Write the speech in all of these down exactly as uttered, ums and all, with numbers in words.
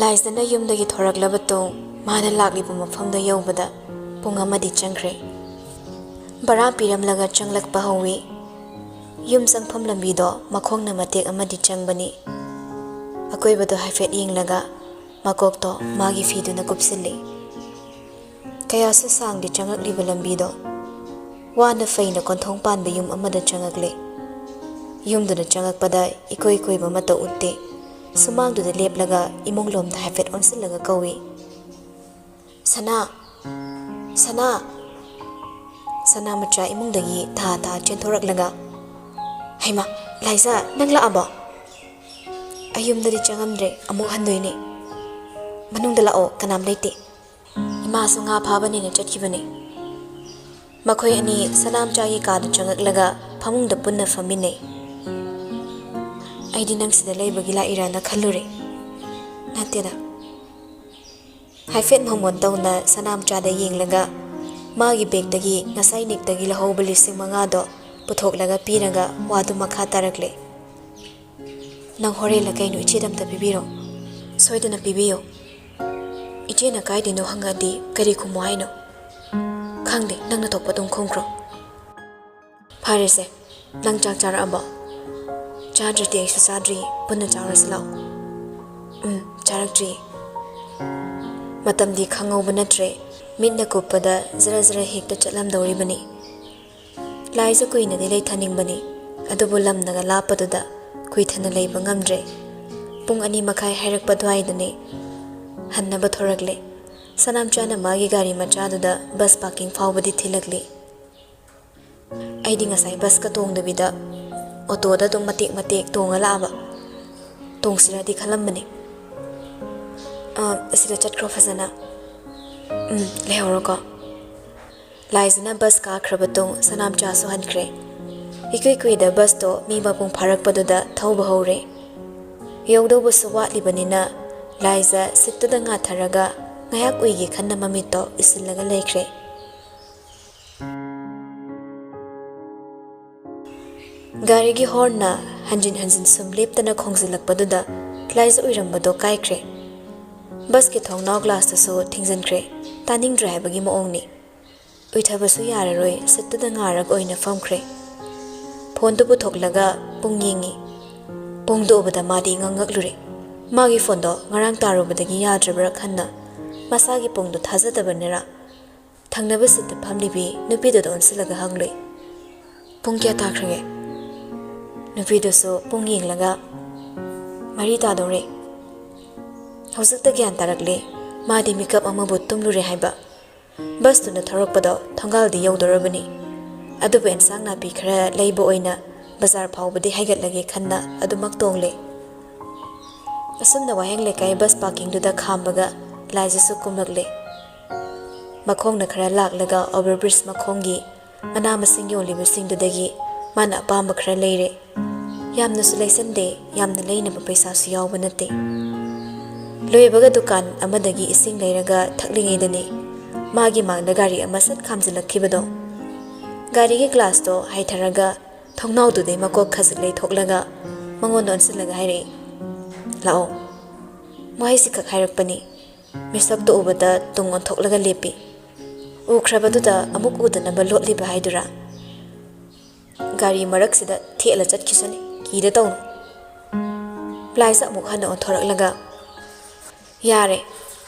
ꯂꯥꯏꯖꯅ ꯌꯨꯝꯗꯒꯤ ꯊꯣꯔꯛꯂꯕ ꯇꯨꯡ ꯃꯥꯅ ꯂꯥꯛꯂꯤꯕ ꯃꯐꯝꯗ ꯌꯧꯕꯗ ꯄꯨꯡ ꯑꯃꯗꯤ ꯆꯪꯈ꯭ꯔꯦ꯫ ꯚꯔꯥ ꯄꯤꯔꯝꯂꯒ ꯆꯪꯂꯛꯄ ꯍꯧꯏ꯫ ꯌꯨꯝ ꯆꯪꯐꯝ ꯂꯝꯕꯤꯗꯣ ꯃꯈꯣꯡꯅ ꯃꯇꯦꯛ ꯑꯃꯗꯤ ꯆꯪꯕꯅꯤ꯫ ꯑꯀꯣꯏꯕꯗꯣ ꯍꯥꯏꯐꯦꯠ ꯌꯦꯡꯂꯒ ꯃꯀꯣꯛꯇꯣ ꯃꯥꯒꯤ ꯐꯤꯗꯨꯅ ꯀꯨꯞꯁꯤꯜꯂꯤ꯫ ꯀꯌꯥꯁꯨ ꯁꯥꯡꯗꯦ ꯆꯪꯂꯛꯂꯤꯕ ꯂꯝꯕꯤꯗꯣ꯫ ꯋꯥꯅ ꯐꯩꯅ ꯀꯣꯟꯊꯣꯡ ꯄꯥꯟꯕ ꯌꯨꯝ ꯑꯃꯗ ꯆꯪꯂꯛꯂꯦ꯫ ꯌꯨꯝꯗꯨꯗ ꯆꯪꯂꯛꯄꯗ ꯏꯀꯣꯏ ꯀꯣꯏꯕ ꯑꯃꯠꯇ ꯎꯠꯇꯦ꯫ ꯁꯨꯃꯥꯡꯗꯨꯗ ꯂꯦꯞꯂꯒ ꯏꯃꯨꯡ ꯂꯣꯝꯗ ꯍꯥꯏꯐꯦꯠ ꯑꯣꯟꯁꯤꯜꯂꯒ ꯀꯧꯏ, "ꯁꯅꯥ! ꯁꯅꯥ!" ꯁꯅꯥ ꯃꯆꯥ ꯏꯃꯨꯡꯗꯒꯤ ꯊꯥ ꯊꯥ ꯆꯦꯟꯊꯣꯔꯛꯂꯒ, "ꯍꯩꯃꯥ, ꯂꯥꯏꯖꯥ, ꯅꯪ ꯂꯥꯛꯑꯕꯣ?" "ꯑꯩ ꯌꯨꯝꯗꯗꯤ ꯆꯪꯉꯝꯗ꯭ꯔꯦ, ꯑꯃꯨꯛ ꯍꯟꯗꯣꯏꯅꯦ꯫ ꯃꯅꯨꯡꯗ ꯂꯥꯛꯑꯣ, ꯀꯅꯥꯝ ꯂꯩꯇꯦ꯫ ꯏꯃꯥꯁꯨ ꯉꯥ ꯐꯥꯕꯅꯦꯅ ꯆꯠꯈꯤꯕꯅꯦ꯫ ꯃꯈꯣꯏ ꯑꯅꯤ ꯁꯅꯥꯝꯆꯥꯒꯤ ꯀꯥꯗ ꯆꯪꯉꯛꯂꯒ ꯐꯃꯨꯡꯗ ꯄꯨꯟꯅ ꯐꯝꯃꯤꯟꯅꯩ꯫ ꯑꯩꯗꯤ ꯅꯪ ꯁꯤꯗ ꯂꯩꯕꯒꯤ ꯂꯥꯛꯏꯔꯥꯅ ꯈꯜꯂꯨꯔꯦ꯫ ꯅꯠꯇꯦꯗ꯫ ꯍꯥꯏꯐꯦꯠ ꯃꯣꯃꯣꯟ ꯇꯧꯅ ꯁꯅꯥꯝꯆꯥꯗ ꯌꯦꯡꯂꯒ ꯃꯥꯒꯤ ꯕꯦꯒꯇꯒꯤ ꯉꯁꯥꯏ ꯅꯤꯛꯇꯒꯤ ꯂꯧꯍꯧꯕ ꯂꯤꯁꯤꯡ ꯃꯉꯥꯗꯣ ꯄꯨꯊꯣꯛꯂꯒ ꯄꯤꯔꯒ ꯋꯥꯗꯨ ꯃꯈꯥ ꯇꯥꯔꯛꯂꯦ꯫ "ꯅꯪ ꯍꯣꯔꯦꯟꯂ ꯀꯩꯅꯣ ꯏꯆꯦꯗ ꯑꯝꯇ ꯄꯤꯕꯤꯔꯣ꯫ ꯁꯣꯏꯗꯅ ꯄꯤꯕꯤꯌꯣ꯫ ꯏꯆꯦꯅ ꯀꯥꯏꯗꯩꯅꯣ ꯍꯪꯉꯛꯑꯗꯤ ꯀꯔꯤ ꯈꯨꯝꯃꯣ ꯍꯥꯏꯅꯣ?" "ꯈꯪꯗꯦ, ꯅꯪꯅ ꯊꯣꯛꯄ ꯑꯗꯨꯝ ꯈꯨꯝꯈ꯭ꯔꯣ꯫" "ꯐꯔꯦꯁꯦ, ꯅꯪ ꯆꯥꯛ ꯆꯥꯔꯛꯑꯕꯣ?" "ꯆꯥꯗ꯭ꯔꯗꯤ ꯑꯩꯁꯨ ꯆꯥꯗ꯭ꯔꯤ, ꯄꯨꯟꯅ ꯆꯥꯔꯨꯔꯁꯤ ꯂꯥꯛꯑꯣ꯫" "ꯎꯝ, ꯆꯥꯔꯛꯇ꯭ꯔꯤ꯫" ꯃꯇꯝꯗꯤ ꯈꯪꯍꯧꯕ ꯅꯠꯇ꯭ꯔꯦ꯫ ꯃꯤꯠꯅ ꯀꯨꯞꯄꯗ ꯖꯔ ꯖꯔ ꯍꯦꯛꯇ ꯆꯠꯂꯝꯗꯧꯔꯤꯕꯅꯤ꯫ ꯂꯥꯏꯖ ꯀꯨꯏꯅꯗꯤ ꯂꯩꯊꯅꯤꯡꯕꯅꯤ, ꯑꯗꯨꯕꯨ ꯂꯝꯅꯒ ꯂꯥꯞꯄꯗꯨꯗ ꯀꯨꯏꯊꯅ ꯂꯩꯕ ꯉꯝꯗ꯭ꯔꯦ꯫ ꯄꯨꯡ ꯑꯅꯤ ꯃꯈꯥꯏ ꯍꯥꯏꯔꯛꯄ ꯑꯗꯨꯋꯥꯏꯗꯅꯤ ꯍꯟꯅꯕ ꯊꯣꯔꯛꯂꯦ꯫ ꯁꯅꯥꯝꯆꯥꯅ ꯃꯥꯒꯤ ꯒꯥꯔꯤ ꯃꯆꯥꯗꯨꯗ ꯕꯁ ꯄꯥꯔꯀꯤꯡ ꯐꯥꯎꯕꯗꯤ ꯊꯤꯜꯂꯛꯂꯤ꯫ ꯑꯩꯗꯤ ꯉꯁꯥꯏ ꯕꯁꯀ ꯇꯣꯡꯗꯕꯤꯗ ꯑꯣꯇꯣꯗ ꯑꯗꯨꯝ ꯃꯇꯦꯛ ꯃꯇꯦꯛ ꯇꯣꯡꯉ ꯂꯥꯛꯑꯕ꯫ ꯇꯣꯡꯁꯤꯔꯗꯤ ꯈꯜꯂꯝꯕꯅꯤ꯫ "ꯑꯥ, ꯑꯁꯤꯗ ꯆꯠꯈ꯭ꯔꯣ ꯐꯖꯅ꯫ ꯎꯝ, ꯂꯩꯍꯧꯔꯣꯀꯣ꯫" ꯂꯥꯏꯖꯅ ꯕꯁ ꯀꯥꯈ꯭ꯔꯕ ꯇꯨꯡ ꯁꯅꯥꯝꯆꯥꯁꯨ ꯍꯟꯈ꯭ꯔꯦ꯫ ꯏꯀꯨꯏ ꯀꯨꯏꯗ ꯕꯁꯇꯣ ꯃꯤ ꯃꯄꯨꯡ ꯐꯥꯔꯛꯄꯗꯨꯗ ꯊꯧꯕ ꯍꯧꯔꯦ꯫ ꯌꯧꯗꯧꯕꯁꯨ ꯋꯥꯠꯂꯤꯕꯅꯤꯅ ꯂꯥꯏꯖ ꯁꯤꯠꯇꯨꯗ ꯉꯥꯊꯔꯒ ꯉꯥꯏꯍꯥꯛ ꯎꯏꯒꯦ ꯈꯟꯅ ꯃꯃꯤꯠꯇꯣ ꯎꯏꯁꯤꯜꯂꯒ ꯂꯩꯈ꯭ꯔꯦ꯫ ꯒꯥꯔꯤꯒꯤ ꯍꯣꯔꯟꯅ ꯍꯟꯖꯤꯟ ꯍꯟꯖꯤꯟ ꯁꯨꯝ ꯂꯦꯞꯇꯅ ꯈꯣꯡꯖꯤꯜꯂꯛꯄꯗꯨꯗ ꯂꯥꯏꯖ ꯎꯏꯔꯝꯕꯗꯣ ꯀꯥꯏꯈ꯭ꯔꯦ꯫ ꯕꯁꯀꯤ ꯊꯣꯡꯅꯥꯎ ꯒ꯭ꯂꯥꯁꯇꯨꯁꯨ ꯊꯤꯡꯖꯤꯟꯈ꯭ꯔꯦ꯫ ꯇꯥꯅꯤꯡꯗ꯭ꯔꯦ ꯍꯥꯏꯕꯒꯤ ꯃꯑꯣꯡꯅꯤ꯫ ꯎꯏꯊꯕꯁꯨ ꯌꯥꯔꯔꯣꯏ, ꯁꯤꯠꯇꯨꯗ ꯉꯥꯔꯒ ꯑꯣꯏꯅ ꯐꯝꯈ꯭ꯔꯦ꯫ ꯐꯣꯟꯗꯨ ꯄꯨꯊꯣꯛꯂꯒ ꯄꯨꯡ ꯌꯦꯡꯉꯤ꯫ ꯄꯨꯡꯗꯨ ꯎꯕꯗ ꯃꯥꯗꯤ ꯉꯛꯉꯛꯂꯨꯔꯦ꯫ ꯃꯥꯒꯤ ꯐꯣꯟꯗꯣ ꯉꯔꯥꯡ ꯇꯥꯔꯨꯕꯗꯒꯤ ꯌꯥꯗ꯭ꯔꯕ꯭ꯔꯥ ꯈꯟꯅ ꯃꯁꯥꯒꯤ ꯄꯨꯡꯗꯨ ꯊꯥꯖꯗꯕꯅꯔꯥ, ꯊꯪꯅꯕ ꯁꯤꯠꯇ ꯐꯝꯂꯤꯕꯤ ꯅꯨꯄꯤꯗꯨꯗ ꯑꯣꯟꯁꯤꯜꯂꯒ ꯍꯪꯂꯨꯏ, "ꯄꯨꯡ ꯀꯌꯥ ꯇꯥꯈ꯭ꯔꯒꯦ?" ꯅꯨꯄꯤꯗꯨꯁꯨ ꯄꯨꯡ ꯌꯦꯡꯂꯒ, "ꯃꯔꯤ ꯇꯥꯗꯧꯔꯦ꯫ ꯍꯧꯖꯤꯛꯇ ꯒ꯭ꯌꯥꯟ ꯇꯥꯔꯛꯂꯦ, ꯃꯥꯗꯤ ꯃꯤꯀꯞ ꯑꯃꯕꯨ ꯇꯨꯝꯂꯨꯔꯦ ꯍꯥꯏꯕ꯫ ꯕꯁꯇꯨꯅ ꯊꯧꯔꯛꯄꯗꯣ ꯊꯣꯡꯒꯥꯜꯗꯤ ꯌꯧꯗꯧꯔꯕꯅꯤ꯫ ꯑꯗꯨꯕꯨ ꯑꯦꯟꯁꯥꯡ ꯅꯥꯄꯤ ꯈꯔ ꯂꯩꯕ ꯑꯣꯏꯅ ꯕꯖꯥꯔ ꯐꯥꯎꯕꯗꯤ ꯍꯥꯏꯒꯠꯂꯒꯦ ꯈꯟꯅ ꯑꯗꯨꯃꯛ ꯇꯣꯡꯂꯦ꯫" ꯑꯁꯨꯝꯅ ꯋꯥꯍꯦꯡ ꯂꯩꯀꯥꯏ ꯕꯁ ꯄꯥꯔꯀꯤꯡꯗꯨꯗ ꯈꯥꯝꯕꯒ ꯂꯥꯏꯖꯁꯨ ꯀꯨꯝꯂꯛꯂꯦ꯫ ꯃꯈꯣꯡꯅ ꯈꯔ ꯂꯥꯛꯂꯒ ꯑꯣꯚꯔ ꯕ꯭ꯔꯤꯖ ꯃꯈꯣꯡꯒꯤ ꯃꯅꯥ ꯃꯁꯤꯡ ꯌꯣꯜꯂꯤꯕꯁꯤꯡꯗꯨꯗꯒꯤ ꯃꯥꯅ ꯑꯄꯥꯝꯕ ꯈꯔ ꯂꯩꯔꯦ꯫ ꯌꯥꯝꯅꯁꯨ ꯂꯩꯁꯟꯗꯦ, ꯌꯥꯝꯅ ꯂꯩꯅꯕ ꯄꯩꯁꯥꯁꯨ ꯌꯥꯎꯕ ꯅꯠꯇꯦ꯫ ꯂꯣꯏꯕꯒ ꯗꯨꯀꯥꯟ ꯑꯃꯗꯒꯤ ꯏꯁꯤꯡ ꯂꯩꯔꯒ ꯊꯛꯂꯤꯉꯩꯗꯅꯤ ꯃꯥꯒꯤ ꯃꯥꯡꯗ ꯒꯥꯔꯤ ꯑꯃ ꯁꯠ ꯈꯥꯝꯖꯤꯜꯂꯛꯈꯤꯕꯗꯣ꯫ ꯒꯥꯔꯤꯒꯤ ꯒ꯭ꯂꯥꯁꯇꯣ ꯍꯥꯏꯊꯔꯒ ꯊꯣꯡꯅꯥꯎꯗꯨꯗꯩ ꯃꯀꯣꯛ ꯈꯖꯤꯛ ꯂꯩꯊꯣꯛꯂꯒ ꯃꯉꯣꯟꯗ ꯑꯣꯟꯁꯤꯜꯂꯒ ꯍꯥꯏꯔꯛꯏ, "ꯂꯥꯛꯑꯣ꯫" ꯋꯥꯍꯩꯁꯤꯈꯛ ꯍꯥꯏꯔꯛꯄꯅꯤ꯫ ꯃꯤꯁꯛꯇꯨ ꯎꯕꯗ ꯇꯨꯡ ꯑꯣꯟꯊꯣꯛꯂꯒ ꯂꯦꯞꯄꯤ꯫ ꯎꯈ꯭ꯔꯕꯗꯨꯗ ꯑꯃꯨꯛ ꯎꯗꯅꯕ ꯂꯣꯠꯂꯤꯕ ꯍꯥꯏꯗꯨꯔꯥ? ꯒꯥꯔꯤ ꯃꯔꯛꯁꯤꯗ ꯊꯦꯠꯂ ꯆꯠꯈꯤꯁꯅꯤ, ꯀꯤꯗ ꯇꯧꯅꯨ꯫ ꯂꯥꯏꯖ ꯑꯃꯨꯛ ꯍꯟꯅ ꯑꯣꯟꯊꯣꯔꯛꯂꯒ, "ꯌꯥꯔꯦ,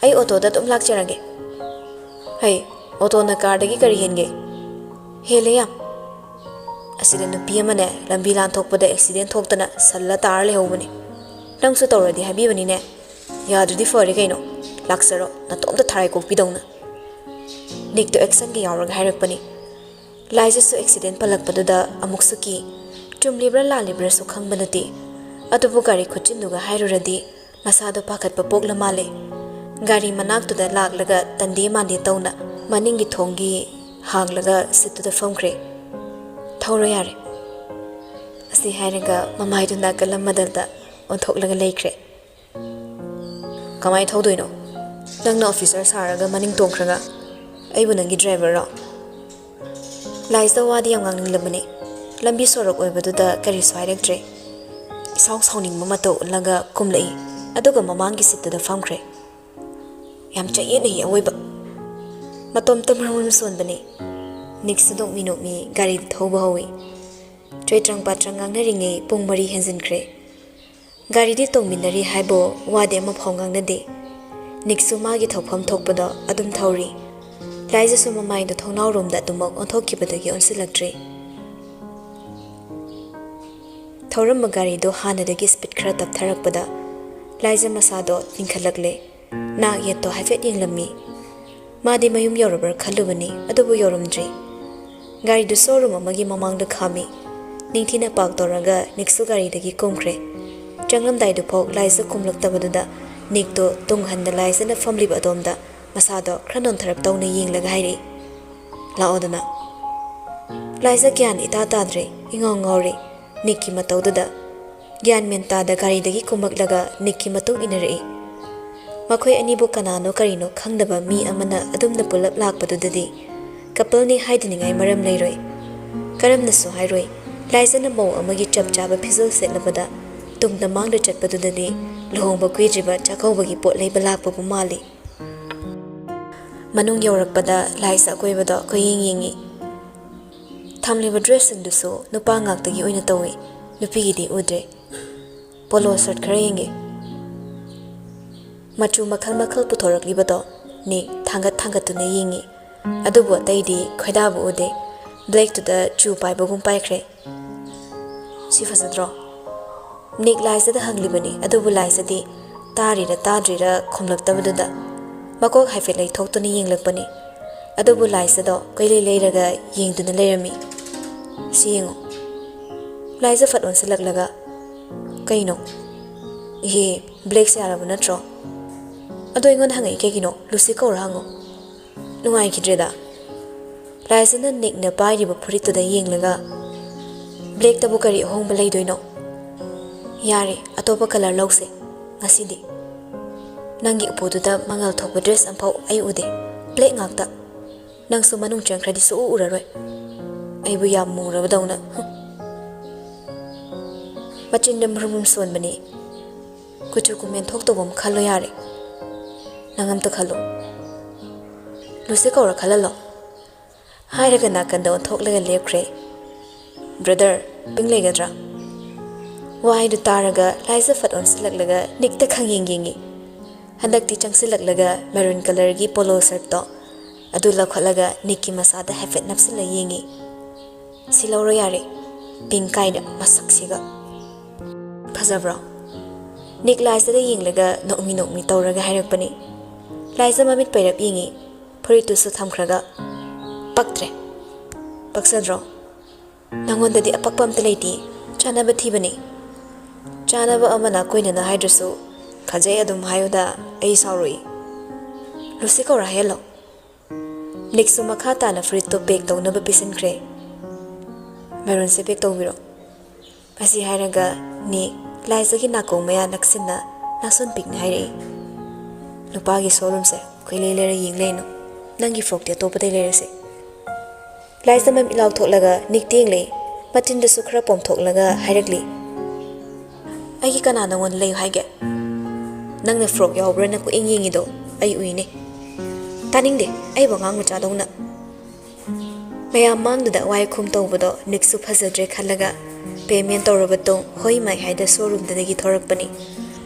ꯑꯩ ꯑꯣꯇꯣꯗ ꯑꯗꯨꯝ ꯂꯥꯛꯆꯔꯒꯦ꯫" "ꯍꯩ, ꯑꯣꯇꯣꯅ ꯀꯥꯔꯗꯒꯤ ꯀꯔꯤ ꯍꯦꯟꯒꯦ?" "ꯍꯦꯜꯂꯦ ꯌꯥꯝ꯫ ꯑꯁꯤꯗ ꯅꯨꯄꯤ ꯑꯃꯅꯦ ꯂꯝꯕꯤ ꯂꯥꯟꯊꯣꯛꯄꯗ ꯑꯦꯛꯁꯤꯗꯦꯟ ꯊꯣꯛꯇꯅ ꯁꯜꯂ ꯇꯥꯔ ꯂꯩꯍꯧꯕꯅꯦ꯫ ꯅꯪꯁꯨ ꯇꯧꯔꯗꯤ ꯍꯥꯏꯕꯤꯕꯅꯤꯅꯦ꯫ ꯌꯥꯗ꯭ꯔꯗꯤ ꯐꯔꯦ ꯀꯩꯅꯣ, ꯂꯥꯛꯆꯔꯣ, ꯅꯇꯣꯝꯇ ꯊꯔꯥꯏ ꯀꯣꯛꯄꯤꯗꯧꯅ꯫" ꯅꯤꯛꯇꯣ ꯑꯦꯛꯁꯟꯒ ꯌꯥꯎꯔꯒ ꯍꯥꯏꯔꯛꯄꯅꯤ꯫ ꯂꯥꯏꯖꯁꯨ ꯑꯦꯛꯁꯤꯗꯦꯟ ꯄꯜꯂꯛꯄꯗꯨꯗ ꯑꯃꯨꯛꯁꯨ ꯀꯤ꯫ ꯆꯨꯝꯂꯤꯕ꯭ꯔꯥ ꯂꯥꯜꯂꯤꯕ꯭ꯔꯥꯁꯨ ꯈꯪꯕ ꯅꯠꯇꯦ꯫ ꯑꯗꯨꯕꯨ ꯒꯥꯔꯤ ꯈꯨꯠꯆꯤꯟꯗꯨꯒ ꯍꯥꯏꯔꯨꯔꯗꯤ ꯃꯁꯥꯗꯣ ꯄꯥꯈꯠꯄ ꯄꯣꯛꯂ ꯃꯥꯜꯂꯦ꯫ ꯒꯥꯔꯤ ꯃꯅꯥꯛꯇꯨꯗ ꯂꯥꯛꯂꯒ ꯇꯟꯗꯦ ꯃꯥꯟꯗꯦ ꯇꯧꯅ ꯃꯅꯤꯡꯒꯤ ꯊꯣꯡꯒꯤ ꯍꯥꯡꯂꯒ ꯁꯤꯠꯇꯨꯗ ꯐꯝꯈ꯭ꯔꯦ꯫ "ꯊꯧꯔꯣ ꯌꯥꯔꯦ꯫" ꯑꯁꯤ ꯍꯥꯏꯔꯒ ꯃꯃꯥꯏꯗꯨ ꯅꯥꯀꯜ ꯑꯃꯗ ꯑꯣꯟꯊꯣꯛꯂꯒ ꯂꯩꯈ꯭ꯔꯦ꯫ "ꯀꯃꯥꯏ ꯊꯧꯗꯣꯏꯅꯣ? ꯅꯪꯅ ꯑꯣꯐꯤꯁꯔ ꯁꯥꯔꯒ ꯃꯅꯤꯡ ꯇꯣꯡꯈ꯭ꯔꯒ ꯑꯩꯕꯨ ꯅꯪꯒꯤ ꯗ꯭ꯔꯥꯏꯚꯔꯔꯣ?" ꯂꯥꯏꯖꯗ ꯋꯥꯗꯤ ꯌꯥꯝ ꯉꯥꯡꯅꯤꯡꯂꯕꯅꯤ꯫ ꯂꯝꯕꯤ ꯁꯣꯔꯣꯛ ꯑꯣꯏꯕꯗꯨꯗ ꯀꯔꯤꯁꯨ ꯍꯥꯏꯔꯛꯇ꯭ꯔꯦ꯫ ꯏꯁꯥꯎ ꯁꯥꯎꯅꯤꯡꯕ ꯃꯇꯧ ꯎꯠꯂꯒ ꯀꯨꯝꯂꯛꯏ, ꯑꯗꯨꯒ ꯃꯃꯥꯡꯒꯤ ꯁꯤꯠꯇꯨꯗ ꯐꯝꯈ꯭ꯔꯦ꯫ ꯌꯥꯝ ꯆꯌꯦꯠꯅꯩ ꯑꯋꯣꯏꯕ꯫ ꯃꯇꯣꯝꯇ ꯃꯔꯣꯟ ꯁꯣꯟꯕꯅꯤ꯫ ꯅꯤꯛꯁꯨ ꯅꯣꯛꯃꯤ ꯅꯣꯛꯃꯤ ꯒꯥꯔꯤ ꯊꯧꯕ ꯍꯧꯏ꯫ ꯆꯣꯏꯇ꯭ꯔꯪ ꯄꯥꯇ꯭ꯔꯪ ꯉꯥꯡꯅꯔꯤꯉꯩ ꯄꯨꯡ ꯃꯔꯤ ꯍꯦꯟꯖꯤꯟꯈ꯭ꯔꯦ꯫ ꯒꯥꯔꯤꯗꯤ ꯇꯣꯡꯃꯤꯟꯅꯔꯤ ꯍꯥꯏꯕꯨ ꯋꯥꯗꯤ ꯑꯃꯐꯥꯎ ꯉꯥꯡꯅꯗꯦ꯫ ꯅꯤꯛꯁꯨ ꯃꯥꯒꯤ ꯊꯧꯐꯝ ꯊꯣꯛꯄꯗꯣ ꯑꯗꯨꯝ ꯊꯧꯔꯤ꯫ ꯂꯥꯏꯖꯁꯨ ꯃꯃꯥꯏꯗꯣ ꯊꯣꯡꯅꯥꯎꯔꯣꯝꯗ ꯑꯗꯨꯃꯛ ꯑꯣꯟꯊꯣꯛꯈꯤꯕꯗꯒꯤ ꯑꯣꯟꯁꯤꯜꯂꯛꯇ꯭ꯔꯤ꯫ ꯊꯧꯔꯝꯕ ꯒꯥꯔꯤꯗꯣ ꯍꯥꯟꯅꯗꯒꯤ ꯁ꯭ꯄꯤꯗ ꯈꯔ ꯇꯞꯊꯔꯛꯄꯗ ꯂꯥꯏꯖ ꯃꯁꯥꯗꯣ ꯂꯤꯡꯈꯠꯂꯛꯂꯦ꯫ ꯅꯥꯛ ꯌꯦꯠꯇꯣ ꯍꯥꯏꯐꯦꯠ ꯌꯦꯡꯂꯝꯃꯤ꯫ ꯃꯥꯗꯤ ꯃꯌꯨꯝ ꯌꯧꯔꯕ꯭ꯔꯥ ꯈꯜꯂꯨꯕꯅꯤ, ꯑꯗꯨꯕꯨ ꯌꯧꯔꯝꯗ꯭ꯔꯤ꯫ ꯒꯥꯔꯤꯗꯨ ꯁꯣꯔꯨꯝ ꯑꯃꯒꯤ ꯃꯃꯥꯡꯗ ꯈꯥꯝꯃꯤ꯫ ꯅꯤꯡꯊꯤꯅ ꯄꯥꯛ ꯇꯧꯔꯒ ꯅꯤꯛꯁꯨ ꯒꯥꯔꯤꯗꯒꯤ ꯀꯨꯝꯈ꯭ꯔꯦ꯫ ꯆꯪꯂꯝꯗꯥꯏꯗꯨꯐꯥꯎ ꯂꯥꯏꯖ ꯀꯨꯝꯂꯛꯇꯕꯗꯨꯗ ꯅꯤꯛꯇꯣ ꯇꯨꯡ ꯍꯟꯅ ꯂꯥꯏꯖꯅ ꯐꯝꯂꯤꯕ ꯑꯗꯣꯝꯗ ꯃꯁꯥꯗꯣ ꯈꯔ ꯅꯣꯟꯊꯔꯞ ꯇꯧꯅ ꯌꯦꯡꯂꯒ ꯍꯥꯏꯔꯛꯏ, "ꯂꯥꯛꯑꯣꯗꯅ"꯫ ꯂꯥꯏꯖ ꯒ꯭ꯌꯥꯟ ꯏꯇꯥ ꯇꯥꯗ꯭ꯔꯦ, ꯏꯉꯥꯎ ꯉꯥꯎꯔꯦ꯫ ꯅꯤꯛꯀꯤ ꯃꯇꯧꯗꯨꯗ ꯒ꯭ꯌꯥꯟ ꯃꯦꯟ ꯇꯥꯗ ꯒꯥꯔꯤꯗꯒꯤ ꯀꯨꯝꯃꯛꯂꯒ ꯅꯤꯛꯀꯤ ꯃꯇꯨꯡ ꯏꯟꯅꯔꯛꯏ꯫ ꯃꯈꯣꯏ ꯑꯅꯤꯕꯨ ꯀꯅꯥꯅꯣ ꯀꯔꯤꯅꯣ ꯈꯪꯗꯕ ꯃꯤ ꯑꯃꯅ ꯑꯗꯨꯝꯅ ꯄꯨꯂꯞ ꯂꯥꯛꯄꯗꯨꯗꯗꯤ ꯀꯄꯜꯅꯤ ꯍꯥꯏꯗꯅꯤꯡꯉꯥꯏ ꯃꯔꯝ ꯂꯩꯔꯣꯏ꯫ ꯀꯔꯝꯅꯁꯨ ꯍꯥꯏꯔꯣꯏ, ꯂꯥꯏꯖꯅ ꯃꯧ ꯑꯃꯒꯤ ꯆꯞ ꯆꯥꯕ ꯐꯤꯖꯣꯜ ꯁꯦꯠꯂꯕꯗ ꯇꯨꯡꯗ ꯃꯥꯡꯗ ꯆꯠꯄꯗꯨꯗꯗꯤ ꯂꯨꯍꯣꯡꯕ ꯀꯨꯏꯗ꯭ꯔꯤꯕ ꯆꯥꯛꯀꯧꯕꯒꯤ ꯄꯣꯠ ꯂꯩꯕ ꯂꯥꯛꯄꯕꯨ ꯃꯥꯜꯂꯤ꯫ ꯃꯅꯨꯡ ꯌꯧꯔꯛꯄꯗ ꯂꯥꯏꯖ ꯑꯀꯣꯏꯕꯗꯣ ꯀꯣꯏꯌꯦꯡ ꯌꯦꯡꯉꯤ꯫ ꯊꯝꯂꯤꯕ ꯗ꯭ꯔꯦꯁꯁꯤꯡꯗꯨꯁꯨ ꯅꯨꯄꯥ ꯉꯥꯛꯇꯒꯤ ꯑꯣꯏꯅ ꯇꯧꯏ, ꯅꯨꯄꯤꯒꯤꯗꯤ ꯎꯗ꯭ꯔꯦ꯫ ꯄꯣꯂꯣ ꯁꯔꯠ ꯈꯔ ꯌꯦꯡꯒꯦ꯫ ꯃꯆꯨ ꯃꯈꯜ ꯃꯈꯜ ꯄꯨꯊꯣꯔꯛꯂꯤꯕꯗꯣ ꯅꯤꯛ ꯊꯥꯡꯒꯠ ꯊꯥꯡꯒꯠꯇꯨꯅ ꯌꯦꯡꯉꯤ꯫ ꯑꯗꯨꯕꯨ ꯑꯇꯩꯗꯤ ꯈꯣꯏꯗꯥꯕ ꯎꯗꯦ꯫ ꯕ꯭ꯂꯦꯛꯇꯨꯗ ꯆꯨ ꯄꯥꯏꯕꯒꯨꯝ ꯄꯥꯏꯈ꯭ꯔꯦ꯫ "ꯁꯤ ꯐꯖꯗ꯭ꯔꯣ?" ꯅꯤꯛ ꯂꯥꯏꯖꯗ ꯍꯪꯂꯤꯕꯅꯤ, ꯑꯗꯨꯕꯨ ꯂꯥꯏꯖꯗꯤ ꯇꯥꯔꯤꯔ ꯇꯥꯗ꯭ꯔꯤꯔ ꯈꯨꯝꯂꯛꯇꯕꯗꯨꯗ ꯃꯀꯣꯛ ꯍꯥꯏꯐꯦꯠ ꯂꯩꯊꯣꯛꯇꯨꯅ ꯌꯦꯡꯂꯛꯄꯅꯤ꯫ ꯑꯗꯨꯕꯨ ꯂꯥꯏꯖꯗꯣ ꯀꯣꯏꯂꯩ ꯂꯩꯔꯒ ꯌꯦꯡꯗꯨꯅ ꯂꯩꯔꯝꯃꯤ꯫ "ꯁꯤ ꯌꯦꯡꯉꯣ"꯫ ꯂꯥꯏꯖ ꯐꯠ ꯑꯣꯟꯁꯤꯜꯂꯛꯂꯒ, "ꯀꯩꯅꯣ?" "ꯏꯍꯦ, ꯕ꯭ꯂꯦꯛꯁꯦ ꯌꯥꯔꯕ ꯅꯠꯇ꯭ꯔꯣ? ꯑꯗꯣ ꯑꯩꯉꯣꯟꯗ ꯍꯪꯉꯛꯏ ꯀꯩꯒꯤꯅꯣ? ꯂꯨꯁꯤ ꯀꯧꯔ ꯍꯪꯉꯣ"꯫ ꯅꯨꯡꯉꯥꯏꯈꯤꯗ꯭ꯔꯦꯗ꯫ ꯂꯥꯏꯖꯅ ꯅꯤꯛꯅ ꯄꯥꯏꯔꯤꯕ ꯐꯨꯔꯤꯠꯇꯨꯗ ꯌꯦꯡꯂꯒ, "ꯕ꯭ꯂꯦꯛꯇꯕꯨ ꯀꯔꯤ ꯑꯍꯣꯡꯕ ꯂꯩꯗꯣꯏꯅꯣ? ꯌꯥꯔꯦ, ꯑꯇꯣꯞꯄ ꯀꯂꯔ ꯂꯧꯁꯦ ꯉꯁꯤꯗꯤ꯫ ꯅꯪꯒꯤ ꯎꯄꯨꯗꯨꯗ ꯃꯉꯥꯜ ꯊꯣꯛꯄ ꯗ꯭ꯔꯦꯁ ꯑꯝꯐꯥꯎ ꯑꯩ ꯎꯗꯦ꯫ ꯕ꯭ꯂꯦꯛ ꯉꯥꯛꯇ꯫ ꯅꯪꯁꯨ ꯃꯅꯨꯡ ꯆꯪꯈ꯭ꯔꯗꯤ ꯁꯨꯛꯎ ꯎꯔꯔꯣꯏ꯫ ꯑꯩꯕꯨ ꯌꯥꯝ ꯃꯨꯔꯕꯗꯧꯅ꯫ ꯍꯨꯝ"꯫ ꯃꯆꯤꯟꯗ ꯃꯔꯨꯝ ꯃꯔꯨꯝ ꯁꯣꯟꯕꯅꯤ꯫ ꯀꯨꯆꯨ ꯀꯨꯃꯦꯟ ꯊꯣꯛꯇꯧꯕ ꯑꯃ ꯈꯜꯂꯣ ꯌꯥꯔꯦ꯫ "ꯅꯪ ꯑꯝꯇ ꯈꯜꯂꯣ꯫ ꯂꯨꯁꯤ ꯀꯧꯔ ꯈꯜꯍꯜꯂꯣ," ꯍꯥꯏꯔꯒ ꯅꯥꯀꯟꯗ ꯑꯣꯟꯊꯣꯛꯂꯒ ꯂꯦꯞꯈ꯭ꯔꯦ꯫ "ꯕ꯭ꯔꯗꯔ, ꯄꯤꯡ ꯂꯩꯒꯗ꯭ꯔꯥ?" ꯋꯥꯍꯩꯗꯨ ꯇꯥꯔꯒ ꯂꯥꯏꯖ ꯐꯠ ꯑꯣꯟꯁꯤꯜꯂꯛꯂꯒ ꯅꯤꯛꯇ ꯈꯪꯌꯦꯡ ꯌꯦꯡꯉꯤ꯫ ꯍꯟꯗꯛꯇꯤ ꯆꯪꯁꯤꯜꯂꯛꯂꯒ ꯃꯦꯔꯨꯟ ꯀꯂꯔꯒꯤ ꯄꯣꯂꯣ ꯁꯔꯠꯇꯣ ꯑꯗꯨ ꯂꯧꯈꯠꯂꯒ ꯅꯤꯛꯀꯤ ꯃꯁꯥꯗ ꯍꯥꯏꯐꯦꯠ ꯅꯞꯁꯤꯜꯂ ꯌꯦꯡꯉꯤ꯫ "ꯁꯤ ꯂꯧꯔꯣ ꯌꯥꯔꯦ, ꯄꯤꯡ ꯀꯥꯏꯅ ꯃꯁꯛꯁꯤꯒ꯫ ꯐꯖꯕ꯭ꯔꯣ?" ꯅꯤꯛ ꯂꯥꯏꯖꯗ ꯌꯦꯡꯂꯒ ꯅꯣꯛꯃꯤ ꯅꯣꯛꯃꯤ ꯇꯧꯔꯒ ꯍꯥꯏꯔꯛꯄꯅꯤ꯫ ꯂꯥꯏꯖ ꯃꯃꯤꯠ ꯄꯩꯔꯞ ꯌꯦꯡꯉꯤ, ꯐꯨꯔꯤꯠꯇꯨꯁꯨ ꯊꯝꯈ꯭ꯔꯒ꯫ "ꯄꯛꯇ꯭ꯔꯦ꯫ ꯄꯛꯆꯗ꯭ꯔꯣ? ꯅꯪꯉꯣꯟꯗꯗꯤ ꯑꯄꯛꯄ ꯑꯝꯇ ꯂꯩꯇꯦ꯫ ꯆꯥꯅꯕ ꯊꯤꯕꯅꯤ꯫ ꯆꯥꯅꯕ ꯑꯃꯅ ꯀꯣꯏꯅꯅ ꯍꯥꯏꯗ꯭ꯔꯁꯨ ꯐꯖꯩ ꯑꯗꯨꯝ ꯍꯥꯏꯌꯨꯗ, ꯑꯩ ꯁꯥꯎꯔꯨꯏ꯫ ꯂꯨꯁꯤ ꯀꯧꯔ ꯍꯥꯏꯍꯜꯂꯣ꯫" ꯅꯤꯛꯁꯨ ꯃꯈꯥ ꯇꯥꯅ ꯐꯨꯔꯤꯠꯇꯣ ꯄꯦꯛ ꯇꯧꯅꯕ ꯄꯤꯁꯤꯟꯈ꯭ꯔꯦ꯫ "ꯃꯦꯔꯨꯟꯁꯦ ꯄꯦꯛ ꯇꯧꯕꯤꯔꯣ꯫" ꯑꯁꯤ ꯍꯥꯏꯔꯒ ꯅꯤꯛ ꯂꯥꯏꯖꯒꯤ ꯅꯥꯀꯣꯡ ꯃꯌꯥ ꯅꯛꯁꯤꯟꯅ ꯅꯥꯁꯣꯟ ꯄꯤꯛꯅ ꯍꯥꯏꯔꯛꯏ꯫ "ꯅꯨꯄꯥꯒꯤ ꯁꯣꯔꯨꯝꯁꯦ ꯀꯩꯂꯩ ꯂꯩꯔ ꯌꯦꯡ ꯂꯩꯅꯣ? ꯅꯪꯒꯤ ꯐ꯭ꯔꯣꯛꯇꯤ ꯑꯇꯣꯞꯄꯗꯩ ꯂꯩꯔꯁꯦ꯫" ꯂꯥꯏꯖ ꯃꯃꯤꯠ ꯂꯥꯎꯊꯣꯛꯂꯒ ꯅꯤꯛ ꯇꯦꯡꯂꯤ, ꯃꯆꯤꯟꯗꯨꯁꯨ ꯈꯔ ꯄꯣꯝꯊꯣꯛꯂꯒ ꯍꯥꯏꯔꯛꯂꯤ꯫ "ꯑꯩꯒꯤ ꯀꯅꯥ ꯅꯉꯣꯟꯗ ꯂꯩꯌꯨ ꯍꯥꯏꯒꯦ? ꯅꯪꯅ ꯐ꯭ꯔꯣꯛ ꯌꯥꯎꯕ꯭ꯔꯥꯅ ꯀꯣꯏꯌꯦꯡ ꯌꯦꯡꯉꯤꯗꯣ ꯑꯩ ꯎꯏꯅꯦ꯫ ꯇꯥꯅꯤꯡꯗꯦ, ꯑꯩꯕꯨ ꯑꯉꯥꯡ ꯃꯆꯥꯗꯧꯅ꯫" ꯃꯌꯥꯝ ꯃꯥꯡꯗꯨꯗ ꯋꯥꯏꯈꯨꯝ ꯇꯧꯕꯗꯣ ꯅꯤꯛꯁꯨ ꯐꯖꯗ꯭ꯔꯦ ꯈꯜꯂꯒ ꯄꯦꯃꯦꯟ ꯇꯧꯔꯕ ꯇꯨꯡ ꯍꯣꯏ ꯃꯥꯏ ꯍꯥꯏꯗ ꯁꯣꯔꯨꯝꯗꯨꯗꯒꯤ ꯊꯣꯔꯛꯄꯅꯤ꯫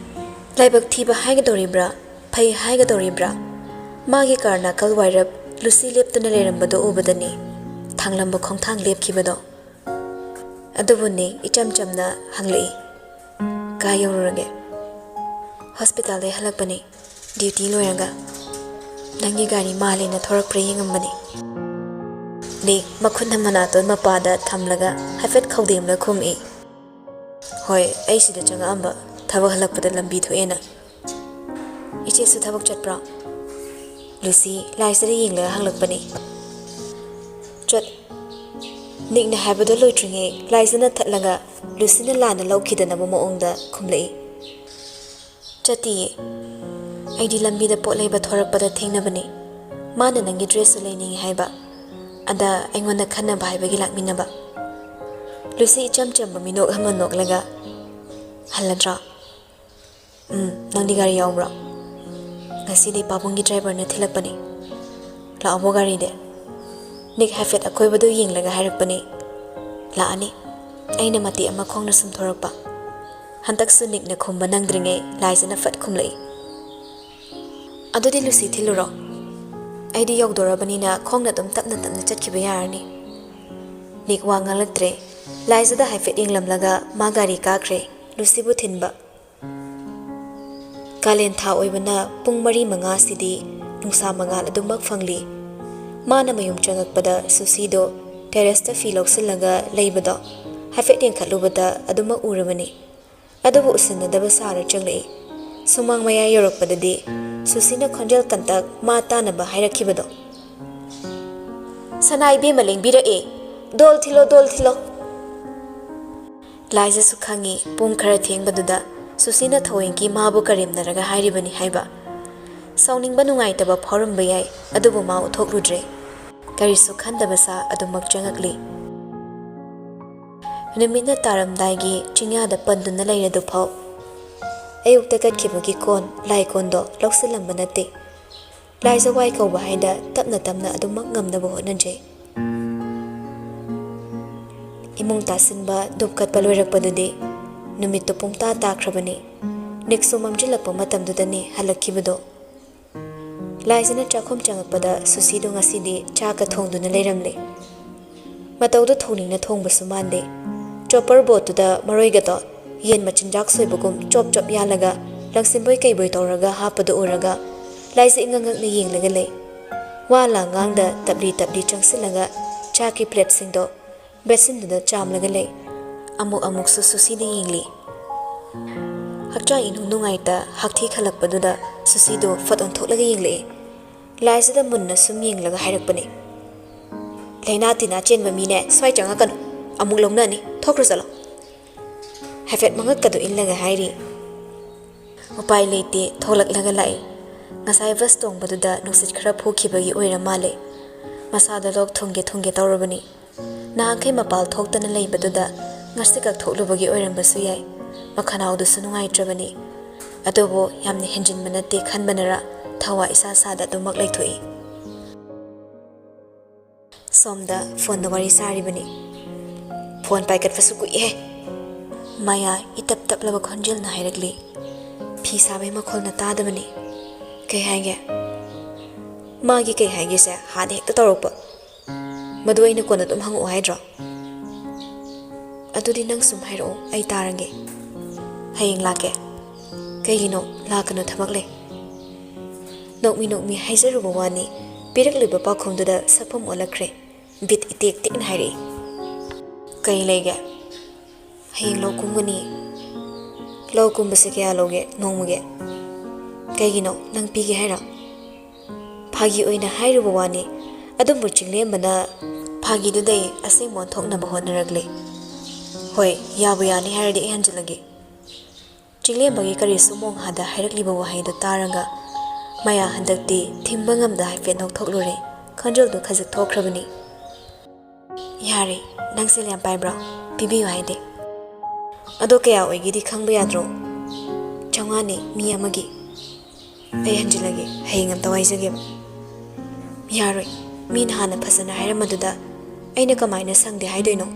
ꯂꯥꯏꯕꯛ ꯊꯤꯕ ꯍꯥꯏꯒꯗꯧꯔꯤꯕ꯭ꯔꯥ, ꯐꯩ ꯍꯥꯏꯒꯗꯧꯔꯤꯕ꯭ꯔꯥ, ꯃꯥꯒꯤ ꯀꯥꯔ ꯅꯥꯀꯜ ꯋꯥꯏꯔꯞ ꯂꯨꯁꯤ ꯂꯦꯞꯇꯨꯅ ꯂꯩꯔꯝꯕꯗꯨ ꯎꯕꯗꯅꯤ ꯊꯥꯡꯂꯝꯕ ꯈꯣꯡꯊꯥꯡ ꯂꯦꯞꯈꯤꯕꯗꯣ꯫ ꯑꯗꯨꯕꯨ ꯅꯤꯛ ꯏꯆꯝ ꯆꯝꯅ ꯍꯪꯂꯛꯏ, "ꯀꯥꯏ ꯌꯧꯔꯨꯔꯒꯦ?" "ꯍꯣꯁꯄꯤꯇꯥꯜꯗꯩ ꯍꯜꯂꯛꯄꯅꯤ, ꯗ꯭ꯌꯨꯇꯤ ꯂꯣꯏꯔꯒ꯫ ꯅꯪꯒꯤ ꯒꯥꯔꯤ ꯃꯥꯜꯂꯦꯅ ꯊꯣꯔꯛꯄ꯭ꯔꯥ ꯌꯦꯡꯉꯝꯕꯅꯤ꯫" ꯅꯤꯛ ꯃꯈꯨꯠꯅ ꯃꯅꯥꯇꯣꯟ ꯃꯄꯥꯗ ꯊꯝꯂꯒ ꯍꯥꯏꯐꯦꯠ ꯈꯧꯗꯦꯝꯂ ꯈꯨꯝꯃꯛꯏ, "ꯍꯣꯏ, ꯑꯩ ꯁꯤꯗ ꯆꯪꯉꯛꯑꯝꯕ, ꯊꯕꯛ ꯍꯜꯂꯛꯄꯗ ꯂꯝꯕꯤ ꯊꯣꯛꯑꯦꯅ꯫" "ꯏꯆꯦꯁꯨ ꯊꯕꯛ ꯆꯠꯄ꯭ꯔꯣ?" ꯂꯨꯁꯤ ꯂꯥꯏꯖꯗ ꯌꯦꯡꯂꯒ ꯍꯪꯂꯛꯄꯅꯤ꯫ "ꯆꯠ-" ꯅꯤꯛꯅ ꯍꯥꯏꯕꯗꯣ ꯂꯣꯏꯗ꯭ꯔꯤꯉꯩ ꯂꯥꯏꯖꯅ ꯊꯠꯂꯒ ꯂꯨꯁꯤꯅ ꯂꯥꯟꯅ ꯂꯧꯈꯤꯗꯅꯕ ꯃꯑꯣꯡꯗ ꯈꯨꯝꯂꯛꯏ, "ꯆꯠꯇꯤꯌꯦ꯫ ꯑꯩꯗꯤ ꯂꯝꯕꯤꯗ ꯄꯣꯠ ꯂꯩꯕ ꯊꯣꯔꯛꯄꯗ ꯊꯦꯡꯅꯕꯅꯤ꯫ ꯃꯥꯅ ꯅꯪꯒꯤ ꯗ꯭ꯔꯦꯁꯁꯨ ꯂꯩꯅꯤꯡꯉꯤ ꯍꯥꯏꯕ꯫ ꯑꯗ ꯑꯩꯉꯣꯟꯗ ꯈꯟꯅꯕ ꯍꯥꯏꯕꯒꯤ ꯂꯥꯛꯃꯤꯟꯅꯕ꯫" ꯂꯨꯁꯤ ꯏꯆꯝ ꯆꯝꯕ ꯃꯤꯅꯣꯛ ꯑꯃ ꯅꯣꯛꯂꯒ, "ꯍꯜꯂꯗ꯭ꯔꯣ?" "ꯎꯝ, ꯅꯪꯗꯤ ꯒꯥꯔꯤ ꯌꯥꯎꯕ꯭ꯔꯣ?" "ꯉꯁꯤꯗꯤ ꯄꯥꯕꯨꯡꯒꯤ ꯗ꯭ꯔꯥꯏꯚꯔꯅ ꯊꯤꯜꯂꯛꯄꯅꯤ꯫ ꯂꯥꯛꯑꯕꯣ ꯒꯥꯔꯤꯗꯤ?" ꯅꯤꯛ ꯍꯥꯏꯐꯦꯠ ꯑꯀꯣꯏꯕꯗꯨ ꯌꯦꯡꯂꯒ ꯍꯥꯏꯔꯛꯄꯅꯤ꯫ "ꯂꯥꯛꯑꯅꯤ꯫" ꯑꯩꯅ ꯃꯇꯦꯛ ꯑꯃ ꯈꯣꯡꯅ ꯁꯨꯝꯊꯣꯔꯛꯄ꯫ ꯍꯟꯗꯛꯁꯨ ꯅꯤꯛꯅ ꯈꯨꯝꯕ ꯅꯪꯗ꯭ꯔꯤꯉꯩ ꯂꯥꯏꯖꯅ ꯐꯠ ꯈꯨꯝꯂꯛꯏ꯫ "ꯑꯗꯨꯗꯤ ꯂꯨꯁꯤ ꯊꯤꯜꯂꯨꯔꯣ? ꯑꯩꯗꯤ ꯌꯧꯗꯣꯔꯕꯅꯤꯅ ꯈꯣꯡꯅ ꯑꯗꯨꯝ ꯇꯞꯅ ꯇꯞꯅ ꯆꯠꯈꯤꯕ ꯌꯥꯔꯅꯤ꯫" ꯅꯤꯛ ꯋꯥ ꯉꯥꯡꯂꯛꯇ꯭ꯔꯦ꯫ ꯂꯥꯏꯖꯗ ꯍꯥꯏꯐꯦꯠ ꯌꯦꯡꯂꯝꯂꯒ ꯃꯥ ꯒꯥꯔꯤ ꯀꯥꯈ꯭ꯔꯦ꯫ ꯂꯨꯁꯤꯕꯨ ꯊꯤꯟꯕ꯫ ꯀꯥꯂꯦꯟ ꯊꯥ ꯑꯣꯏꯕꯅ ꯄꯨꯡ ꯃꯔꯤ ꯃꯉꯥꯁꯤꯗꯤ ꯅꯨꯡꯁꯥ ꯃꯉꯥꯜ ꯑꯗꯨꯃꯛ ꯐꯪꯂꯤ꯫ ꯃꯥꯅ ꯃꯌꯨꯝ ꯆꯪꯉꯛꯄꯗ ꯁꯨꯁꯤꯗꯣ ꯇꯦꯔꯦꯁꯇ ꯐꯤ ꯂꯧꯁꯤꯜꯂꯒ ꯂꯩꯕꯗꯣ ꯍꯥꯏꯐꯦꯠ ꯌꯦꯡꯈꯠꯂꯨꯕꯗ ꯑꯗꯨꯃꯛ ꯎꯔꯕꯅꯤ꯫ ꯑꯗꯨꯕꯨ ꯎꯁꯤꯟꯅꯗꯕ ꯁꯥꯔ ꯆꯪꯂꯛꯏ꯫ ꯁꯨꯃꯥꯡ ꯃꯌꯥ ꯌꯧꯔꯛꯄꯗꯗꯤ ꯁꯨꯁꯤꯅ ꯈꯣꯟꯖꯦꯜ ꯀꯟꯇꯛ ꯃꯥ ꯇꯥꯅꯕ ꯍꯥꯏꯔꯛꯈꯤꯕꯗꯣ, "ꯁꯅꯥ ꯏꯕꯦꯝꯃ ꯂꯦꯡꯕꯤꯔꯛꯑꯦ꯫ ꯗꯣꯜ ꯊꯤꯜꯂꯣ, ꯗꯣꯜ ꯊꯤꯜꯂꯣ꯫" ꯂꯥꯏꯖꯁꯨ ꯈꯪꯉꯤ ꯄꯨꯡ ꯈꯔ ꯊꯦꯡꯕꯗꯨꯗ ꯁꯨꯁꯤꯅ ꯊꯑꯣꯏꯒꯤ ꯃꯥꯕꯨ ꯀꯔꯦꯝꯅꯔꯒ ꯍꯥꯏꯔꯤꯕꯅꯤ ꯍꯥꯏꯕ꯫ ꯁꯥꯎꯅꯤꯡꯕ ꯅꯨꯡꯉꯥꯏꯇꯕ ꯐꯥꯎꯔꯝꯕ ꯌꯥꯏ, ꯑꯗꯨꯕꯨ ꯃꯥ ꯎꯠꯊꯣꯛꯂꯨꯗ꯭ꯔꯦ꯫ ꯀꯔꯤꯁꯨ ꯈꯟꯗꯕ ꯁꯥ ꯑꯗꯨꯃꯛ ꯆꯪꯉꯛꯂꯤ꯫ ꯅꯨꯃꯤꯠꯅ ꯇꯥꯔꯝꯗꯥꯏꯒꯤ ꯆꯤꯡꯌꯥꯗ ꯄꯟꯗꯨꯅ ꯂꯩꯔꯗꯨꯐꯥꯎ ꯑꯌꯨꯛꯇ ꯀꯠꯈꯤꯕꯒꯤ ꯀꯣꯟ, ꯂꯥꯏ ꯀꯣꯟꯗꯣ ꯂꯧꯁꯤꯜꯂꯝꯕ ꯅꯠꯇꯦ꯫ ꯂꯥꯏꯖ ꯋꯥꯏ ꯀꯧꯕ ꯍꯥꯏꯗ ꯇꯞꯅ ꯇꯞꯅ ꯑꯗꯨꯃꯛ ꯉꯝꯅꯕ ꯍꯣꯠꯅꯖꯩ꯫ ꯏꯃꯨꯡ ꯇꯥꯁꯤꯟꯕ, ꯙꯨꯞ ꯀꯠꯄ ꯂꯣꯏꯔꯛꯄꯗꯨꯗꯤ ꯅꯨꯃꯤꯠꯇꯨ ꯄꯨꯡꯇꯥ ꯇꯥꯈ꯭ꯔꯕꯅꯤ꯫ ꯅꯤꯛꯁꯨ ꯃꯝꯁꯤꯜꯂꯛꯄ ꯃꯇꯝꯗꯨꯗꯅꯤ ꯍꯜꯂꯛꯈꯤꯕꯗꯣ꯫ ꯂꯥꯏꯖꯅ ꯆꯥꯛꯈꯨꯝ ꯆꯪꯉꯛꯄꯗ ꯁꯨꯁꯤꯗꯣ ꯉꯁꯤꯗꯤ ꯆꯥꯛꯀ ꯊꯣꯡꯗꯨꯅ ꯂꯩꯔꯝꯂꯦ꯫ ꯃꯇꯧꯗꯨ ꯊꯣꯡꯅꯤꯡꯅ ꯊꯣꯡꯕꯁꯨ ꯃꯥꯟꯗꯦ꯫ ꯆꯣꯄꯔ ꯕꯣꯠꯇꯨꯗ ꯃꯔꯣꯏꯒꯗꯣ ꯌꯦꯟ ꯃꯆꯤꯟꯖꯥꯛ ꯁꯣꯏꯕꯒꯨꯝ ꯆꯣꯞ ꯆꯣꯞ ꯌꯥꯜꯂꯒ ꯂꯪꯁꯤꯟꯕꯣꯏ ꯀꯩꯕꯣꯏ ꯇꯧꯔꯒ ꯍꯥꯞꯄꯗꯨ ꯎꯔꯒ ꯂꯥꯏꯖ ꯏꯉꯛ ꯉꯛꯅ ꯌꯦꯡꯂꯒ ꯂꯩ꯫ ꯋꯥ ꯂꯥꯡ ꯉꯥꯡꯗ ꯇꯞꯂꯤ ꯇꯞꯂꯤ ꯆꯪꯁꯤꯜꯂꯒ ꯆꯥꯛꯀꯤ ꯄ꯭ꯂꯦꯠꯁꯤꯡꯗꯣ ꯕꯦꯁꯤꯟꯗꯨꯗ ꯆꯥꯝꯂꯒ ꯂꯩ꯫ ꯑꯃꯨꯛ ꯑꯃꯨꯛꯁꯨ ꯁꯨꯁꯤꯗ ꯌꯦꯡꯂꯤ꯫ ꯍꯛꯆꯥꯡ ꯏꯅꯨꯡ ꯅꯨꯡꯉꯥꯏꯇ ꯍꯛꯊꯤ ꯈꯜꯂꯛꯄꯗꯨꯗ ꯁꯨꯁꯤꯗꯣ ꯐꯠ ꯑꯣꯟꯊꯣꯛꯂꯒ ꯌꯦꯡꯂꯛꯏ꯫ ꯂꯥꯏꯖꯗ ꯃꯨꯟꯅ ꯁꯨꯝ ꯌꯦꯡꯂꯒ ꯍꯥꯏꯔꯛꯄꯅꯤ, "ꯂꯩꯅꯥ ꯇꯤꯟꯅꯥ ꯆꯦꯟꯕ ꯃꯤꯅꯦ, ꯁ꯭ꯋꯥꯏ ꯆꯪꯉꯛꯀꯅꯨ, ꯑꯃꯨꯛ ꯂꯧꯅꯅꯤ, ꯊꯣꯛꯈ꯭ꯔꯣ ꯆꯠꯂꯣ꯫" ꯍꯥꯏꯐꯦꯠ ꯃꯉꯛꯀꯗꯨ ꯏꯜꯂꯒ ꯍꯥꯏꯔꯤ꯫ ꯎꯄꯥꯏ ꯂꯩꯇꯦ, ꯊꯣꯛꯂꯛꯂꯒ ꯂꯥꯛꯏ꯫ ꯉꯁꯥꯏ ꯕꯁ ꯇꯣꯡꯕꯗꯨꯗ ꯅꯨꯡꯁꯤꯠ ꯈꯔ ꯐꯨꯈꯤꯕꯒꯤ ꯑꯣꯏꯔ ꯃꯥꯜꯂꯦ꯫ ꯃꯁꯥꯗ ꯂꯣꯛ ꯊꯨꯡꯒꯦ ꯊꯨꯡꯒꯦ ꯇꯧꯔꯕꯅꯤ꯫ ꯅꯍꯥꯟꯈꯩ ꯃꯄꯥꯜ ꯊꯣꯛꯇꯅ ꯂꯩꯕꯗꯨꯗ ꯉꯁꯤꯈꯛ ꯊꯣꯛꯂꯨꯕꯒꯤ ꯑꯣꯏꯔꯝꯕꯁꯨ ꯌꯥꯏ꯫ ꯃꯈꯅꯥꯎꯗꯨꯁꯨ ꯅꯨꯡꯉꯥꯏꯇ꯭ꯔꯕꯅꯤ꯫ ꯑꯗꯨꯕꯨ ꯌꯥꯝꯅ ꯍꯦꯟꯖꯤꯟꯕ ꯅꯠꯇꯦ ꯈꯟꯕꯅꯔ ꯊꯋꯥ ꯏꯁꯥ ꯁꯥꯗ ꯑꯗꯨꯃꯛ ꯂꯩꯊꯣꯛꯏ꯫ ꯁꯣꯝꯗ ꯐꯣꯟꯗ ꯋꯥꯔꯤ ꯁꯥꯔꯤꯕꯅꯤ꯫ ꯐꯣꯟ ꯄꯥꯏꯈꯠꯄꯁꯨ ꯀꯨꯏꯍꯦ꯫ ꯃꯌꯥ ꯏꯇꯞ ꯇꯞꯂꯕ ꯈꯣꯟꯖꯦꯜꯅ ꯍꯥꯏꯔꯛꯂꯤ꯫ ꯐꯤ ꯁꯥꯕꯩ ꯃꯈꯣꯜꯅ ꯇꯥꯗꯕꯅꯤ꯫ ꯀꯩ ꯍꯥꯏꯒꯦ? ꯃꯥꯒꯤ ꯀꯩ ꯍꯥꯏꯒꯦꯁꯦ ꯍꯥꯟꯅ ꯍꯦꯛꯇ ꯇꯧꯔꯛꯄ꯫ ꯃꯗꯨ ꯑꯩꯅ ꯀꯣꯟꯅ ꯑꯗꯨꯝ ꯍꯪꯉꯛꯑꯣ ꯍꯥꯏꯗ꯭ꯔꯣ? ꯑꯗꯨꯗꯤ ꯅꯪ ꯁꯨꯝ ꯍꯥꯏꯔꯛꯑꯣ, ꯑꯩ ꯇꯥꯔꯒꯦ꯫ ꯍꯌꯦꯡ ꯂꯥꯛꯀꯦ꯫ ꯀꯩꯒꯤꯅꯣ? ꯂꯥꯛꯀꯅꯨ, ꯊꯕꯛ ꯂꯩ꯫ ꯅꯣꯛꯃꯤ ꯅꯣꯛꯃꯤ ꯍꯥꯏꯖꯔꯨꯕ ꯋꯥꯅꯤ, ꯄꯤꯔꯛꯂꯤꯕ ꯄꯥꯎꯈꯨꯝꯗꯨꯗ ꯁꯛꯐꯝ ꯑꯣꯜꯂꯛꯈ꯭ꯔꯦ꯫ ꯕꯤꯠ ꯏꯇꯦꯛ ꯇꯦꯛꯅ ꯍꯥꯏꯔꯛꯏ꯫ ꯀꯩ ꯂꯩꯒꯦ? ꯍꯌꯦꯡ ꯂꯧ ꯀꯨꯝꯒꯅꯤ꯫ ꯂꯧ ꯀꯨꯝꯕꯁꯦ ꯀꯌꯥ ꯂꯧꯒꯦ ꯅꯣꯡꯃꯒꯤ? ꯀꯩꯒꯤꯅꯣ, ꯅꯪ ꯄꯤꯒꯦ ꯍꯥꯏꯔꯣ? ꯐꯥꯒꯤ ꯑꯣꯏꯅ ꯍꯥꯏꯔꯨꯕ ꯋꯥꯅꯤ꯫ ꯑꯗꯨꯕꯨ ꯆꯤꯡꯂꯦꯝꯕꯅ ꯐꯥꯒꯤꯗꯨꯗꯩ ꯑꯁꯦꯡꯕ ꯑꯣꯟꯊꯣꯛꯅꯕ ꯍꯣꯠꯅꯔꯛꯂꯦ꯫ ꯍꯣꯏ, ꯌꯥꯕꯨ ꯌꯥꯅꯤ ꯍꯥꯏꯔꯗꯤ ꯑꯩ ꯍꯟꯖꯤꯜꯂꯒꯦ꯫ ꯆꯤꯡꯂꯦꯝꯕꯒꯤ ꯀꯔꯤꯁꯨ ꯃꯣꯡ ꯍꯥꯗ ꯍꯥꯏꯔꯛꯂꯤꯕ ꯋꯥꯍꯩꯗꯨ ꯇꯥꯔꯒ ꯃꯌꯥ ꯍꯟꯗꯛꯇꯤ ꯊꯤꯡꯕ ꯉꯝꯗ ꯍꯥꯏꯐꯦꯠ ꯅꯣꯛꯊꯣꯛꯂꯨꯔꯦ꯫ ꯈꯣꯟꯖꯦꯜꯗꯨ ꯈꯖꯤꯛ ꯊꯣꯛꯈ꯭ꯔꯕꯅꯤ꯫ ꯌꯥꯔꯦ, ꯅꯪ ꯁꯦꯜ ꯌꯥꯝ ꯄꯥꯏꯕ꯭ꯔꯣ? ꯄꯤꯕꯤꯌꯨ ꯍꯥꯏꯗꯦ꯫ ꯑꯗꯣ ꯀꯌꯥ ꯑꯣꯏꯒꯦꯗꯤ ꯈꯪꯕ ꯌꯥꯗ꯭ꯔꯣ? ꯆꯥꯝꯃꯉꯥꯅꯦ, ꯃꯤ ꯑꯃꯒꯤ꯫ ꯑꯩ ꯍꯟꯖꯤꯜꯂꯒꯦ, ꯍꯌꯦꯡ ꯑꯝꯇ ꯋꯥꯏꯖꯒꯦꯕ꯫ ꯌꯥꯔꯣꯏ, ꯃꯤꯅ ꯍꯥꯟꯅ ꯐꯖꯅ ꯍꯥꯏꯔꯝꯕꯗꯨꯗ ꯑꯩꯅ ꯀꯃꯥꯏꯅ ꯁꯪꯗꯦ ꯍꯥꯏꯗꯣꯏꯅꯣ?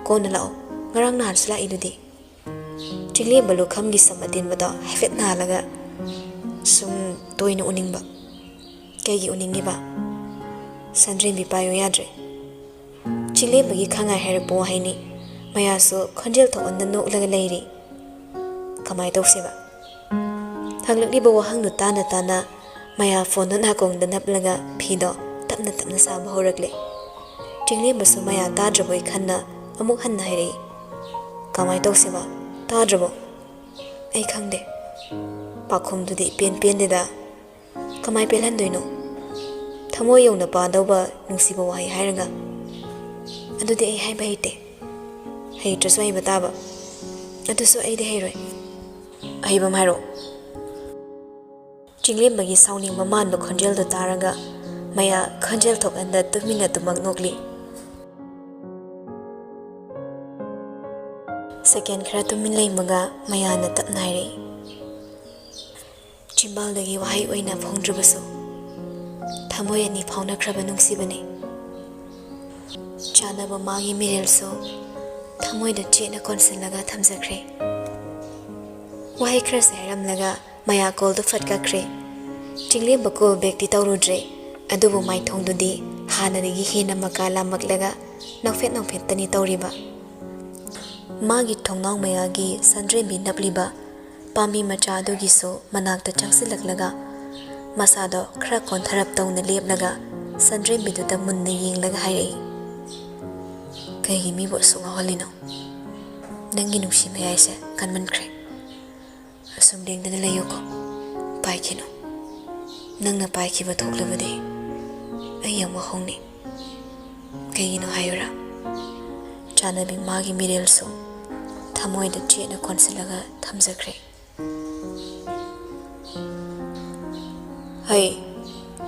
ꯀꯣꯟꯅ ꯂꯥꯛꯑꯣ, ꯉꯔꯥꯡ ꯅꯍꯥꯟꯁꯨ ꯂꯥꯛꯏꯗꯨꯗꯤ꯫ ꯆꯤꯡꯂꯦꯝꯕ ꯂꯨꯈꯝꯒꯤ ꯁꯝ ꯑꯇꯦꯟꯕꯗꯣ ꯍꯥꯏꯐꯦꯠ ꯅꯥꯜꯂꯒ ꯁꯨꯝ ꯇꯣꯏꯅ ꯎꯅꯤꯡꯕ꯫ ꯀꯩꯒꯤ ꯎꯅꯤꯡꯉꯤꯕ? ꯁꯟꯗ꯭ꯔꯦꯝꯕꯤ ꯄꯥꯏꯌꯨ ꯌꯥꯗ꯭ꯔꯦ꯫ ꯆꯤꯡꯂꯦꯝꯕꯒꯤ ꯈꯪꯉꯥꯏ ꯍꯥꯏꯔꯛꯄ ꯋꯥꯍꯩꯅꯤ꯫ ꯃꯌꯥꯁꯨ ꯈꯣꯟꯖꯦꯜ ꯊꯣꯛꯍꯟꯗ ꯅꯣꯛꯂꯒ ꯂꯩꯔꯤ꯫ ꯀꯃꯥꯏ ꯇꯧꯁꯦꯕ? ꯍꯪꯂꯛꯂꯤꯕ ꯋꯥꯍꯪꯗꯨ ꯇꯥꯅ ꯇꯥꯅ ꯃꯌꯥ ꯐꯣꯟꯗꯨ ꯅꯥꯀꯣꯡꯗ ꯅꯞꯂꯒ ꯐꯤꯗꯣ ꯇꯞꯅ ꯇꯞꯅ ꯁꯥꯕ ꯍꯧꯔꯛꯂꯦ꯫ ꯆꯤꯡꯂꯦꯝꯕꯁꯨ ꯃꯌꯥ ꯇꯥꯗ꯭ꯔꯕꯣꯏ ꯈꯟꯅ ꯑꯃꯨꯛ ꯍꯟꯅ ꯍꯥꯏꯔꯛꯏ꯫ ꯀꯃꯥꯏ ꯇꯧꯁꯦꯕ? ꯇꯥꯗ꯭ꯔꯕꯣ? ꯑꯩ ꯈꯪꯗꯦ꯫ ꯄꯥꯎꯈꯨꯝꯗꯨꯗꯤ ꯏꯄꯦꯟ ꯄꯦꯟꯗꯦꯗ꯫ ꯀꯃꯥꯏ ꯄꯦꯜꯍꯟꯗꯣꯏꯅꯣ? ꯊꯃꯣꯏ ꯌꯧꯅ ꯄꯥꯗꯧꯕ ꯅꯨꯡꯁꯤꯕ ꯋꯥꯍꯩ ꯍꯥꯏꯔꯒ꯫ ꯑꯗꯨꯗꯤ ꯑꯩ ꯍꯥꯏꯕ ꯍꯩꯇꯦ꯫ ꯍꯩꯇ꯭ꯔꯁꯨ ꯍꯩꯕ ꯇꯥꯕ꯫ ꯑꯗꯨꯁꯨ ꯑꯩꯗꯤ ꯍꯩꯔꯣꯏ꯫ ꯑꯍꯩꯕ ꯑꯃ ꯍꯥꯏꯔꯛꯑꯣ꯫ ꯆꯤꯡꯂꯦꯝꯕꯒꯤ ꯁꯥꯎꯅꯤꯡꯕ ꯃꯥꯟꯕ ꯈꯣꯟꯖꯦꯜꯗꯨ ꯇꯥꯔꯒ ꯃꯌꯥ ꯈꯣꯟꯖꯦꯜ ꯊꯣꯛꯍꯟꯗ ꯇꯨꯃꯤꯟꯅ ꯑꯗꯨꯃꯛ ꯅꯣꯛꯂꯤ꯫ ꯁꯦꯀꯦꯟ ꯈꯔ ꯇꯨꯃꯤꯟ ꯂꯩꯃꯒ ꯃꯌꯥꯅ ꯇꯞꯅ ꯍꯥꯏꯔꯛꯏ, ꯆꯤꯝꯕꯥꯜꯗꯒꯤ ꯋꯥꯍꯩ ꯑꯣꯏꯅ ꯐꯣꯡꯗ꯭ꯔꯕꯁꯨ, ꯊꯃꯣꯏ ꯑꯅꯤ ꯐꯥꯎꯅꯈ꯭ꯔꯕ ꯅꯨꯡꯁꯤꯕꯅꯤ꯫ ꯆꯥꯟꯅꯕ ꯃꯥꯒꯤ ꯃꯤꯔꯦꯜꯁꯨ ꯊꯃꯣꯏꯗ ꯆꯦꯠꯅ ꯀꯣꯟꯁꯤꯜꯂꯒ ꯊꯝꯖꯈ꯭ꯔꯦ꯫ ꯋꯥꯍꯩ ꯈꯔꯁꯦ ꯍꯥꯏꯔꯝꯂꯒ ꯃꯌꯥ ꯀꯣꯜꯗꯨ ꯐꯠ ꯀꯛꯈ꯭ꯔꯦ꯫ ꯆꯤꯡꯂꯦꯝꯕ ꯀꯣꯜ ꯕꯦꯛꯇꯤ ꯇꯧꯔꯨꯗ꯭ꯔꯦ, ꯑꯗꯨꯕꯨ ꯃꯥꯏꯊꯣꯡꯗꯨꯗꯤ ꯍꯥꯟꯅꯗꯒꯤ ꯍꯦꯟꯅ ꯃꯀꯥ ꯂꯥꯝꯃꯛꯂꯒ ꯅꯣꯛꯐꯦꯠ ꯅꯣꯛꯐꯦꯠꯇꯅꯤ ꯇꯧꯔꯤꯕ꯫ ꯃꯥꯒꯤ ꯊꯣꯡꯅꯥꯎ ꯃꯌꯥꯒꯤ ꯁꯟꯗ꯭ꯔꯦꯝꯕꯤ ꯅꯞꯂꯤꯕ ꯄꯥꯝꯕꯤ ꯃꯆꯥ ꯑꯗꯨꯒꯤꯁꯨ ꯃꯅꯥꯛꯇ ꯆꯪꯁꯤꯜꯂꯛꯂꯒ ꯃꯁꯥꯗꯣ ꯈꯔ ꯀꯣꯟꯊꯔꯞ ꯇꯧꯅ ꯂꯦꯞꯂꯒ ꯁꯟꯗ꯭ꯔꯦꯝꯕꯤꯗꯨꯗ ꯃꯨꯟꯅ ꯌꯦꯡꯂꯒ ꯍꯥꯏꯔꯛꯏ, "ꯀꯩꯒꯤ ꯃꯤꯕꯨ ꯑꯁꯨꯛ ꯉꯥꯎꯍꯜꯂꯤꯅꯣ? ꯅꯪꯒꯤ ꯅꯨꯡꯁꯤ ꯃꯌꯥꯏꯁꯦ ꯀꯟꯃꯟꯈ꯭ꯔꯦ꯫ ꯑꯁꯨꯝ ꯂꯦꯡꯗꯅ ꯂꯩꯌꯨꯀꯣ꯫ ꯄꯥꯏꯈꯤꯅꯨ꯫ ꯅꯪꯅ ꯄꯥꯏꯈꯤꯕ ꯊꯣꯛꯂꯕꯗꯤ ꯑꯩ ꯌꯥꯝ ꯋꯥꯍꯧꯅꯤ꯫ ꯀꯩꯒꯤꯅꯣ ꯍꯥꯏꯌꯨꯔꯥ?" ꯆꯥꯟꯅꯕꯤ ꯃꯥꯒꯤ ꯃꯤꯔꯦꯜꯁꯨ ꯊꯃꯣꯏꯗ ꯆꯦꯠꯅ ꯀꯣꯟꯁꯤꯜꯂꯒ ꯊꯝꯖꯈ꯭ꯔꯦ꯫ "ꯍꯩ,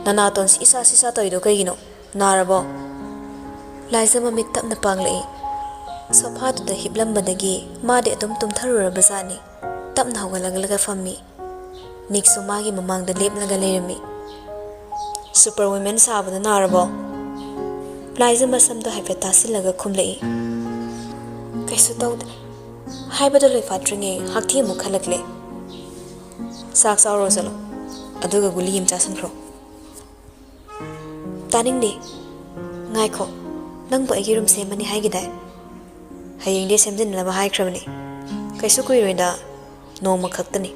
ꯅꯅꯥꯇꯣꯟ ꯁꯤꯁꯥ ꯁꯤꯁꯥ ꯇꯧꯔꯤꯗꯣ ꯀꯩꯒꯤꯅꯣ? ꯅꯥꯔꯕꯣ?" ꯂꯥꯏꯖ ꯃꯃꯤꯠ ꯇꯞꯅ ꯄꯥꯡꯂꯛꯏ꯫ ꯁꯣꯐꯥꯗꯨꯗ ꯍꯤꯞꯂꯝꯕꯗꯒꯤ ꯃꯥꯗꯤ ꯑꯗꯨꯝ ꯇꯨꯝꯊꯔꯨꯔꯕꯖꯥꯠꯅꯤ꯫ ꯇꯞꯅ ꯍꯧꯒꯠꯂꯛꯂꯒ ꯐꯝꯃꯤ꯫ ꯅꯤꯛꯁꯨ ꯃꯥꯒꯤ ꯃꯃꯥꯡꯗ ꯂꯦꯞꯂꯒ ꯂꯩꯔꯝꯃꯤ꯫ "ꯁꯨꯄꯔ ꯋꯨꯃꯦꯟ ꯁꯥꯕꯗ ꯅꯥꯔꯕꯣ?" ꯂꯥꯏꯖ ꯃꯁꯝꯗꯣ ꯍꯥꯏꯐꯦꯠ ꯇꯥꯁꯤꯜꯂꯒ ꯈꯨꯝꯂꯛꯏ꯫ "ꯀꯩꯁꯨ ꯇꯧꯗꯦ꯫ ꯍꯥꯏꯕꯗꯣ ꯂꯣꯏꯐꯥꯠꯇ꯭ꯔꯤꯉꯩ ꯍꯛꯊꯤ ꯑꯃꯨꯛ ꯈꯜꯂꯛꯂꯦ꯫ ꯆꯥꯛ ꯆꯥꯎꯔꯣ ꯆꯠꯂꯣ꯫ ꯑꯗꯨꯒ ꯒꯨꯂꯤ ꯑꯃ ꯆꯥꯁꯤꯟꯈ꯭ꯔꯣ꯫" "ꯇꯥꯅꯤꯡꯗꯦ꯫ ꯉꯥꯏꯈꯣ, ꯅꯪꯕꯨ ꯑꯩꯒꯤ ꯔꯨꯝ ꯁꯦꯝꯃꯅꯤ ꯍꯥꯏꯈꯤꯗꯥꯏ? ꯍꯌꯦꯡꯗꯤ ꯁꯦꯝꯖꯤꯟꯅꯅꯕ ꯍꯥꯏꯈ꯭ꯔꯕꯅꯤ꯫ ꯀꯩꯁꯨ ꯀꯨꯏꯔꯣꯏꯗ, ꯅꯣꯡꯃ ꯈꯛꯇꯅꯤ꯫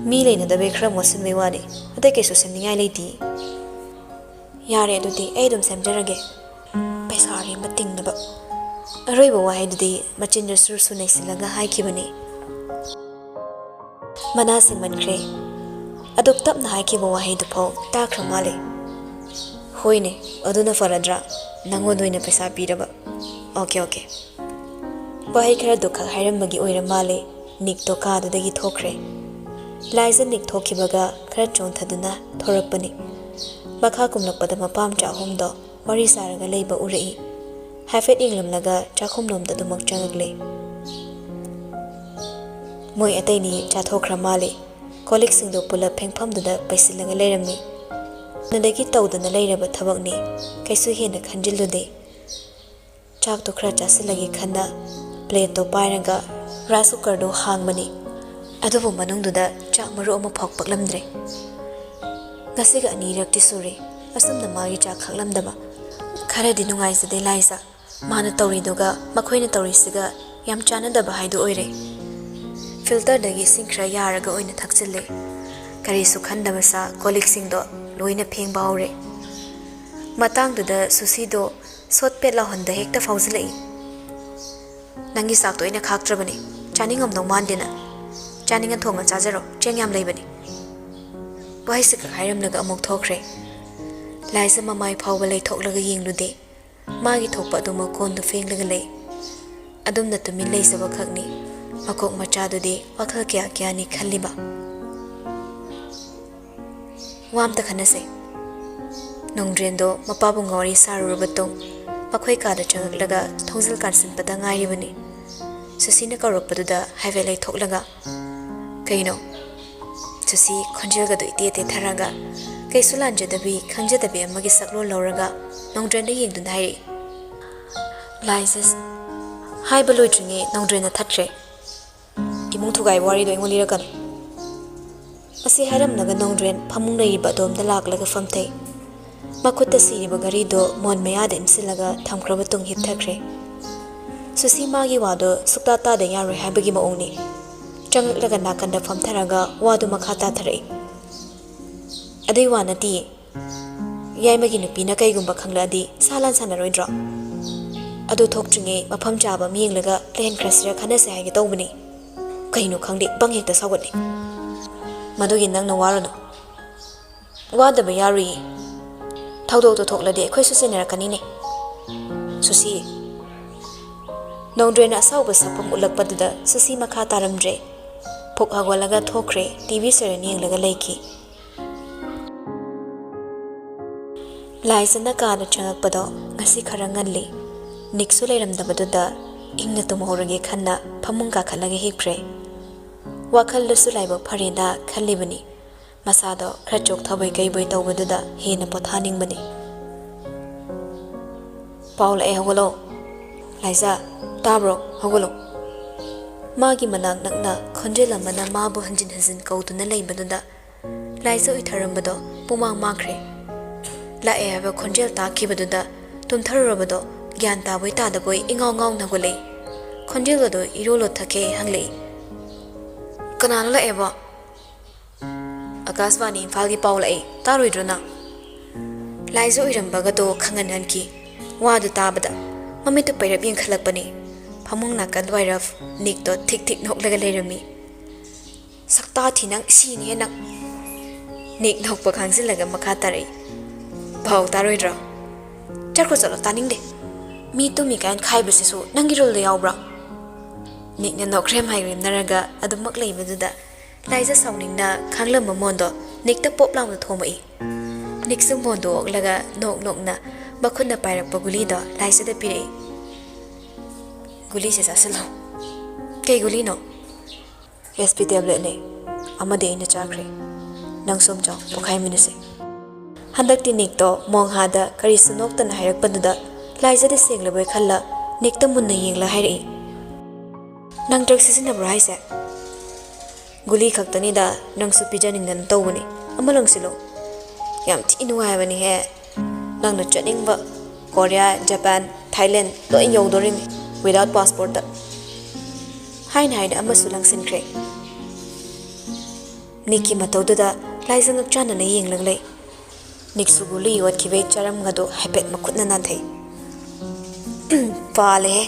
ꯃꯤ ꯂꯩꯅꯗꯕꯩ ꯈꯔ ꯃꯣꯠꯁꯤꯟꯕꯩ ꯋꯥꯅꯤ, ꯑꯇꯩ ꯀꯩꯁꯨ ꯁꯦꯝꯅꯤꯡꯉꯥꯏ ꯂꯩꯇꯦ꯫" "ꯌꯥꯔꯦ, ꯑꯗꯨꯗꯤ ꯑꯩ ꯑꯗꯨꯝ ꯁꯦꯝꯖꯔꯒꯦ꯫ ꯄꯩꯁꯥ ꯑꯔꯦꯝꯕ ꯇꯤꯡꯅꯕ꯫" ꯑꯔꯣꯏꯕ ꯋꯥꯍꯩꯗꯨꯗꯤ ꯃꯆꯤꯟꯗ ꯁꯨꯔ ꯁꯨꯔ ꯅꯩꯁꯤꯜꯂꯒ ꯍꯥꯏꯈꯤꯕꯅꯤ꯫ ꯃꯅꯥ ꯁꯦꯡꯃꯟꯈ꯭ꯔꯦ꯫ ꯑꯗꯨꯛ ꯇꯞꯅ ꯍꯥꯏꯈꯤꯕ ꯋꯥꯍꯩꯗꯨꯐꯥꯎ ꯇꯥꯈ꯭ꯔ ꯃꯥꯜꯂꯦ꯫ "ꯍꯣꯏꯅꯦ, ꯑꯗꯨꯅ ꯐꯔꯗ꯭ꯔꯥ? ꯅꯪꯉꯣꯟꯗ ꯑꯣꯏꯅ ꯄꯩꯁꯥ ꯄꯤꯔꯕ꯫ Okay, okay." ꯋꯥꯍꯩ ꯈꯔꯗꯨꯈꯛ ꯍꯥꯏꯔꯝꯕꯒꯤ ꯑꯣꯏꯔ ꯃꯥꯜꯂꯦ, ꯅꯤꯛꯇꯣ ꯀꯥꯗꯨꯗꯒꯤ ꯊꯣꯛꯈ꯭ꯔꯦ꯫ ꯂꯥꯏꯖ ꯅꯤꯛ ꯊꯣꯛꯈꯤꯕꯒ ꯈꯔ ꯆꯣꯟꯊꯗꯨꯅ ꯊꯣꯔꯛꯄꯅꯤ꯫ ꯃꯈꯥ ꯀꯨꯝꯂꯛꯄꯗ ꯃꯄꯥ ꯃꯆꯥ ꯑꯍꯨꯝꯗꯣ ꯋꯥꯔꯤ ꯁꯥꯔꯒ ꯂꯩꯕ ꯎꯔꯛꯏ꯫ ꯍꯥꯏꯐꯦꯠ ꯌꯦꯡꯂꯝꯂꯒ ꯆꯥꯛꯈꯨꯝꯂꯣꯝꯗ ꯑꯗꯨꯃꯛ ꯆꯪꯉꯛꯂꯦ꯫ ꯃꯣꯏ ꯑꯇꯩꯅꯤ ꯆꯥꯊꯣꯛꯈ꯭ꯔ ꯃꯥꯜꯂꯦ꯫ ꯀꯣꯜ ꯂꯤꯛꯁꯤꯡꯗꯣ ꯄꯨꯂꯞ ꯐꯦꯡꯐꯝꯗꯨꯗ ꯄꯩꯁꯤꯜꯂꯒ ꯂꯩꯔꯝꯃꯤ꯫ ꯍꯥꯟꯅꯗꯒꯤ ꯇꯧꯗꯅ ꯂꯩꯔꯕ ꯊꯕꯛꯅꯤ, ꯀꯩꯁꯨ ꯍꯦꯟꯅ ꯈꯟꯖꯤꯜꯂꯨꯗꯦ꯫ ꯆꯥꯛꯇꯣ ꯈꯔ ꯆꯥꯁꯤꯜꯂꯒꯦ ꯈꯟꯅ ꯄ꯭ꯂꯦꯠꯇꯣ ꯄꯥꯏꯔꯒ ꯔꯥꯏꯁ ꯀꯨꯀꯔꯗꯣ ꯍꯥꯡꯕꯅꯤ꯫ ꯑꯗꯨꯕꯨ ꯃꯅꯨꯡꯗꯨꯗ ꯆꯥꯛ ꯃꯔꯨ ꯑꯃ ꯐꯥꯎ ꯄꯛꯂꯝꯗ꯭ꯔꯦ꯫ ꯉꯁꯤꯒ ꯑꯅꯤꯔꯛꯇꯤ ꯁꯨꯔꯦ ꯑꯁꯨꯝꯅ ꯃꯥꯒꯤ ꯆꯥꯛ ꯈꯥꯛꯂꯝꯗꯕ꯫ ꯈꯔꯗꯤ ꯅꯨꯡꯉꯥꯏꯖꯗꯦ ꯂꯥꯏꯖ꯫ ꯃꯥꯅ ꯇꯧꯔꯤꯗꯨꯒ ꯃꯈꯣꯏꯅ ꯇꯧꯔꯤꯁꯤꯒ ꯌꯥꯝ ꯆꯥꯟꯅꯗꯕ ꯍꯥꯏꯗꯨ ꯑꯣꯏꯔꯦ꯫ ꯐꯤꯜꯇꯔꯗꯒꯤ ꯏꯁꯤꯡ ꯈꯔ ꯌꯥꯔꯒ ꯑꯣꯏꯅ ꯊꯛꯆꯤꯜꯂꯦ꯫ ꯀꯔꯤꯁꯨ ꯈꯟꯗꯕ ꯁꯥ ꯀꯣꯜ ꯂꯤꯛꯁꯤꯡꯗꯣ ꯂꯣꯏꯅ ꯐꯦꯡꯕ ꯍꯧꯔꯦ꯫ ꯃꯇꯥꯡꯗꯨꯗ ꯁꯨꯁꯤꯗꯣ ꯁꯣꯠ ꯄꯦꯠ ꯂꯥꯎꯍꯟꯗ ꯍꯦꯛꯇ ꯐꯥꯎꯖꯤꯜꯂꯛꯏ꯫ "ꯅꯪꯒꯤ ꯆꯥꯛꯇꯣ ꯑꯩꯅ ꯈꯥꯛꯇ꯭ꯔꯕꯅꯤ, ꯆꯥꯅꯤꯡꯉꯝꯗꯧ ꯃꯥꯟꯗꯦꯅ꯫ ꯆꯥꯅꯤꯡꯉ ꯊꯣꯡꯉ ꯆꯥꯖꯔꯣ, ꯆꯦꯡ ꯌꯥꯝ ꯂꯩꯕꯅꯤ"꯫ ꯋꯥꯍꯩꯁꯤ ꯈꯛ ꯍꯥꯏꯔꯝꯂꯒ ꯑꯃꯨꯛ ꯊꯣꯛꯈ꯭ꯔꯦ꯫ ꯂꯥꯏꯖ ꯃꯃꯥꯏ ꯐꯥꯎꯕ ꯂꯩꯊꯣꯛꯂꯒ ꯌꯦꯡꯂꯨꯗꯦ꯫ ꯃꯥꯒꯤ ꯊꯣꯛꯄ ꯑꯗꯨꯃꯛ ꯀꯣꯟꯗꯨ ꯐꯦꯡꯂꯒ ꯂꯩ꯫ ꯑꯗꯨꯝꯅ ꯇꯨꯃꯤꯟ ꯂꯩꯖꯕ ꯈꯛꯅꯤ꯫ ꯃꯀꯣꯛ ꯃꯆꯥꯗꯨꯗꯤ ꯋꯥꯈꯜ ꯀꯌꯥ ꯀꯌꯥꯅꯤ ꯈꯜꯂꯤꯕ꯫ "ꯋꯥ ꯑꯝꯇ ꯈꯟꯅꯁꯦ"꯫ ꯅꯣꯡꯗ꯭ꯔꯦꯟꯗꯣ ꯃꯄꯥꯕꯨꯡꯒ ꯋꯥꯔꯤ ꯁꯥꯔꯨꯔꯕ ꯇꯨꯡ ꯃꯈꯣꯏ ꯀꯥꯗ ꯆꯪꯂꯛꯂꯒ ꯊꯣꯡꯖꯤꯜ ꯀꯥꯟꯁꯤꯟꯄꯗ ꯉꯥꯏꯔꯤꯕꯅꯤ꯫ ꯁꯨꯁꯤꯅ ꯀꯧꯔꯛꯄꯗꯨꯗ ꯍꯥꯏꯐꯦꯠ ꯂꯩꯊꯣꯛꯂꯒ, "ꯀꯩꯅꯣ?" ꯁꯨꯁꯤ ꯈꯣꯟꯖꯦꯜꯒꯗꯨ ꯏꯇꯦ ꯇꯦꯊꯔꯒ ꯀꯩꯁꯨ ꯂꯥꯟꯖꯗꯕꯤ ꯈꯪꯖꯗꯕꯤ ꯑꯃꯒꯤ ꯁꯛꯂꯣꯟ ꯂꯧꯔꯒ ꯅꯣꯡꯗ꯭ꯔꯦꯟꯗ ꯌꯦꯡꯗꯨꯅ ꯍꯥꯏꯔꯛꯏ꯫ ꯂꯥꯏꯖ ꯍꯥꯏꯕ ꯂꯣꯏꯗ꯭ꯔꯤꯉꯩ ꯅꯣꯡꯗ꯭ꯔꯦꯟꯅ ꯊꯠꯈ꯭ꯔꯦ꯫ "ꯏꯃꯨꯡ ꯊꯨꯒꯥꯏꯕ ꯋꯥꯔꯤꯗꯣ ꯑꯩꯉꯣꯟꯗ ꯂꯤꯔꯛꯀꯅꯨ"꯫ ꯑꯁꯤ ꯍꯥꯏꯔꯝꯂꯒ ꯅꯣꯡꯗ꯭ꯔꯦꯟ ꯐꯃꯨꯡ ꯂꯩꯔꯤꯕ ꯑꯗꯣꯝꯗ ꯂꯥꯛꯂꯒ ꯐꯝꯊꯩ꯫ ꯃꯈꯨꯠꯇ ꯁꯤꯔꯤꯕ ꯘꯔꯤꯗꯣ ꯃꯣꯟ ꯃꯌꯥꯗ ꯏꯟꯁꯤꯜꯂꯒ ꯊꯝꯈ꯭ꯔꯕ ꯇꯨꯡ ꯍꯤꯞꯊꯈ꯭ꯔꯦ꯫ ꯁꯨꯁꯤ ꯃꯥꯒꯤ ꯋꯥꯗꯣ ꯁꯨꯛꯇꯥ ꯇꯥꯗ ꯌꯥꯔꯣꯏ ꯍꯥꯏꯕꯒꯤ ꯃꯑꯣꯡꯅꯤ꯫ ꯆꯪꯂꯛꯂꯒ ꯅꯥꯀꯟꯗ ꯐꯝꯊꯔꯒ ꯋꯥꯗꯨ ꯃꯈꯥ ꯇꯥꯊꯔꯛꯏ꯫ "ꯑꯗꯨꯏ ꯋꯥ ꯅꯠꯇꯤꯌꯦ꯫ ꯌꯥꯏꯃꯒꯤ ꯅꯨꯄꯤꯅ ꯀꯩꯒꯨꯝꯕ ꯈꯪꯂꯛꯑꯗꯤ ꯁꯥ ꯂꯥꯟ ꯁꯥꯟꯅꯔꯣꯏꯗ꯭ꯔꯣ? ꯑꯗꯨ ꯊꯣꯛꯇ꯭ꯔꯤꯉꯩ ꯃꯐꯝ ꯆꯥꯕ ꯑꯃ ꯌꯦꯡꯂꯒ ꯂꯩꯍꯟꯈ꯭ꯔꯁꯤꯔ ꯈꯟꯅꯁꯦ ꯍꯥꯏꯒꯦ ꯇꯧꯕꯅꯤ"꯫ ꯀꯩꯅꯣ ꯈꯪꯗꯦ, ꯕꯪ ꯍꯦꯛꯇ ꯁꯥꯎꯒꯠꯂꯤ꯫ "ꯃꯗꯨꯒꯤ ꯅꯪꯅ ꯋꯥꯔꯨꯅꯨ"꯫ "ꯋꯥꯗꯕ ꯌꯥꯔꯣꯏꯌꯦ꯫ ꯊꯧꯗꯣꯛꯇꯣ ꯊꯣꯛꯂꯗꯤ ꯑꯩꯈꯣꯏꯁꯨ ꯆꯦꯟꯅꯔꯛꯀꯅꯤꯅꯦ"꯫ "ꯁꯨꯁꯤ"꯫ ꯅꯣꯡꯗ꯭ꯔꯦꯅ ꯑꯁꯥꯎꯕ ꯁꯛꯐꯝ ꯎꯠꯂꯛꯄꯗꯨꯗ ꯁꯨꯁꯤ ꯃꯈꯥ ꯇꯥꯔꯝꯗ꯭ꯔꯦ꯫ ꯐꯨꯛ ꯍꯧꯒꯠꯂꯒ ꯊꯣꯛꯈ꯭ꯔꯦ, ꯇꯤ ꯚꯤ ꯁꯤꯔꯤꯌꯦꯜ ꯌꯦꯡꯂꯒ ꯂꯩꯈꯤ꯫ ꯂꯥꯏꯖꯅ ꯀꯥꯗ ꯆꯪꯉꯛꯄꯗꯣ ꯉꯁꯤ ꯈꯔ ꯉꯜꯂꯤ꯫ ꯅꯤꯛꯁꯨ ꯂꯩꯔꯝꯗꯕꯗꯨꯗ ꯏꯪꯅ ꯇꯨꯝꯍꯧꯔꯒꯦ ꯈꯟꯅ ꯐꯃꯨꯡ ꯀꯥꯈꯠꯂꯒ ꯍꯤꯞꯈ꯭ꯔꯦ꯫ ꯋꯥꯈꯜꯗꯁꯨ ꯂꯥꯏꯕꯛ ꯐꯔꯦꯅ ꯈꯜꯂꯤꯕꯅꯤ꯫ ꯃꯁꯥꯗꯣ ꯈꯔ ꯆꯣꯛꯊꯕꯣꯏ ꯀꯩꯕꯣꯏ ꯇꯧꯕꯗꯨꯗ ꯍꯦꯟꯅ ꯄꯣꯊꯥꯅꯤꯡꯕꯅꯤ꯫ "ꯄꯥꯎ ꯂꯥꯛꯑꯦ, ꯍꯧꯒꯠꯂꯣ꯫ ꯂꯥꯏꯖꯥ, ꯇꯥꯕ꯭ꯔꯣ? ꯍꯧꯒꯠꯂꯣ!" ꯃꯥꯒꯤ ꯃꯅꯥꯛ ꯅꯛꯅ ꯈꯣꯟꯖꯦꯜ ꯑꯃꯅ ꯃꯥꯕꯨ ꯍꯟꯖꯤꯟ ꯍꯟꯖꯤꯟ ꯀꯧꯗꯨꯅ ꯂꯩꯕꯗꯨꯗ ꯂꯥꯏꯖꯥ ꯎꯏꯊꯔꯝꯕꯗꯣ ꯄꯨꯡꯃꯥꯡ ꯃꯥꯡꯈ꯭ꯔꯦ꯫ ꯂꯥꯛꯑꯦ ꯍꯥꯏꯕ ꯈꯣꯟꯖꯦꯜ ꯇꯥꯈꯤꯕꯗꯨꯗ ꯇꯨꯝꯊꯔꯨꯔꯕꯗꯣ ꯒ꯭ꯌꯥꯟ ꯇꯥꯕꯣꯏ ꯇꯥꯗꯕꯣꯏ ꯏꯉꯥꯎ ꯉꯥꯎꯅ ꯍꯧꯒꯠꯂꯛꯏ꯫ ꯈꯣꯟꯖꯦꯜ ꯑꯗꯨ ꯏꯔꯣ ꯂꯣꯠꯊꯈꯩ ꯍꯪꯂꯛꯏ, "ꯀꯅꯥꯅꯣ ꯂꯥꯛꯑꯦꯕꯣ?" "ꯑꯀꯥꯁꯕꯥꯅꯤ ꯏꯝꯐꯥꯜꯒꯤ ꯄꯥꯎ ꯂꯥꯛꯏ, ꯇꯥꯔꯣꯏꯗ꯭ꯔꯣ ꯅꯪ?" ꯂꯥꯏꯖꯥ ꯎꯏꯔꯝꯕꯒꯗꯣ ꯈꯪꯍꯟꯍꯟꯈꯤ꯫ ꯋꯥꯗꯨ ꯇꯥꯕꯗ ꯃꯃꯤꯠꯇꯨ ꯄꯩꯔꯞ ꯌꯦꯡꯈꯠꯂꯛꯄꯅꯤ꯫ ꯐꯃꯨꯡ ꯅꯥꯀꯟ ꯋꯥꯏꯔꯞ ꯅꯤꯛꯇꯣ ꯊꯤꯛ ꯊꯤꯛ ꯅꯣꯛꯂꯒ ꯂꯩꯔꯝꯃꯤ꯫ "ꯁꯛꯇꯥ ꯊꯤ ꯅꯪ, ꯁꯤꯅꯤꯍꯦ ꯅꯪ!" ꯅꯤꯛ ꯅꯣꯛꯄ ꯈꯥꯡꯖꯤꯜꯂꯒ ꯃꯈꯥ ꯇꯥꯔꯛꯏ, "ꯄꯥꯎ ꯇꯥꯔꯣꯏꯗ꯭ꯔꯣ? ꯆꯠꯈ꯭ꯔꯣ ꯆꯠꯂꯣ, ꯇꯥꯅꯤꯡꯗꯦ꯫ ꯃꯤ ꯇꯨꯝꯃꯤ ꯀꯥꯏꯅ ꯈꯥꯏꯕꯁꯤꯁꯨ ꯅꯪꯒꯤ ꯔꯣꯜꯗ ꯌꯥꯎꯕ꯭ꯔꯣ?" ꯅꯤꯛꯅ ꯅꯣꯛꯈ꯭ꯔꯦꯝ ꯍꯥꯏꯒ꯭ꯔꯦꯝꯅꯔꯒ ꯑꯗꯨꯃꯛ ꯂꯩꯕꯗꯨꯗ ꯂꯥꯏꯖꯥ ꯁꯥꯎꯅꯤꯡꯅ ꯈꯥꯡꯂꯝꯕ ꯃꯣꯟꯗꯣ ꯅꯤꯛꯇ ꯄꯣꯞ ꯂꯥꯎꯅ ꯊꯣꯝꯃꯛꯏ꯫ ꯅꯤꯛꯁꯨ ꯃꯣꯟꯗꯨ ꯑꯣꯛꯂꯒ ꯅꯣꯛ ꯅꯣꯛꯅ ꯃꯈꯨꯠꯅ ꯄꯥꯏꯔꯛꯄ ꯒꯨꯂꯤꯗꯣ ꯂꯥꯏꯖꯥꯗ ꯄꯤꯔꯛꯏ꯫ "ꯒꯨꯂꯤꯁꯦ ꯆꯥꯁꯤꯜꯂꯣ꯫" "ꯀꯩ ꯒꯨꯂꯤꯅꯣ?" "S P ꯇꯦꯕ꯭ꯂꯦꯠꯅꯦ꯫ ꯑꯃꯗꯤ ꯑꯩꯅ ꯆꯥꯈ꯭ꯔꯦ꯫ ꯅꯪꯁꯨ ꯑꯝ ꯆꯥꯎ, ꯄꯣꯈꯥꯏꯃꯤꯟꯅꯁꯦ꯫" ꯍꯟꯗꯛꯇꯤ ꯅꯤꯛꯇꯣ ꯃꯣꯡꯍꯥꯗ ꯀꯔꯤꯁꯨ ꯅꯣꯛꯇꯅ ꯍꯥꯏꯔꯛꯄꯗꯨꯗ ꯂꯥꯏꯖꯥꯗꯤ ꯁꯦꯡꯂꯕꯣꯏ ꯈꯜꯂ ꯅꯤꯛꯇ ꯃꯨꯟꯅ ꯌꯦꯡꯂ ꯍꯥꯏꯔꯛꯏ, "ꯅꯪ ꯗ꯭ꯔꯒ ꯁꯤꯖꯤꯟꯅꯕ꯭ꯔꯣ ꯍꯥꯏꯁꯦ?" "ꯒꯨꯂꯤ ꯈꯛꯇꯅꯤꯗ, ꯅꯪꯁꯨ ꯄꯤꯖꯅꯤꯡꯗꯅ ꯇꯧꯕꯅꯤ꯫ ꯑꯃ ꯂꯪꯁꯤꯜꯂꯣ꯫" "ꯌꯥꯝ ꯊꯤ ꯅꯨꯡꯉꯥꯏꯕꯅꯤꯍꯦ꯫ ꯅꯪꯅ ꯆꯠꯅꯤꯡꯕ ꯀꯣꯔꯤꯌꯥ, ꯖꯄꯥꯟ, ꯊꯥꯏꯂꯦꯟ ꯂꯣꯏ ꯌꯧꯗꯣꯔꯤꯃꯤ, without passportꯇ꯫" ꯍꯥꯏꯅ ꯍꯥꯏꯅ ꯑꯃꯁꯨ ꯂꯪꯁꯤꯟꯈ꯭ꯔꯦ꯫ ꯅꯤꯛꯀꯤ ꯃꯇꯧꯗꯨꯗ ꯂꯥꯏꯖꯥ ꯉꯛꯆꯥꯟꯅꯅ ꯌꯦꯡꯂꯒ ꯂꯩ꯫ ꯅꯤꯛꯁꯨ ꯒꯨꯂꯤ ꯌꯣꯠꯈꯤꯕꯩ ꯆꯔꯝꯒꯗꯣ ꯍꯥꯏꯐꯦꯠ ꯃꯈꯨꯠꯅ ꯅꯥꯟꯊꯩ꯫ "ꯄꯥꯜꯂꯦꯍꯦ!"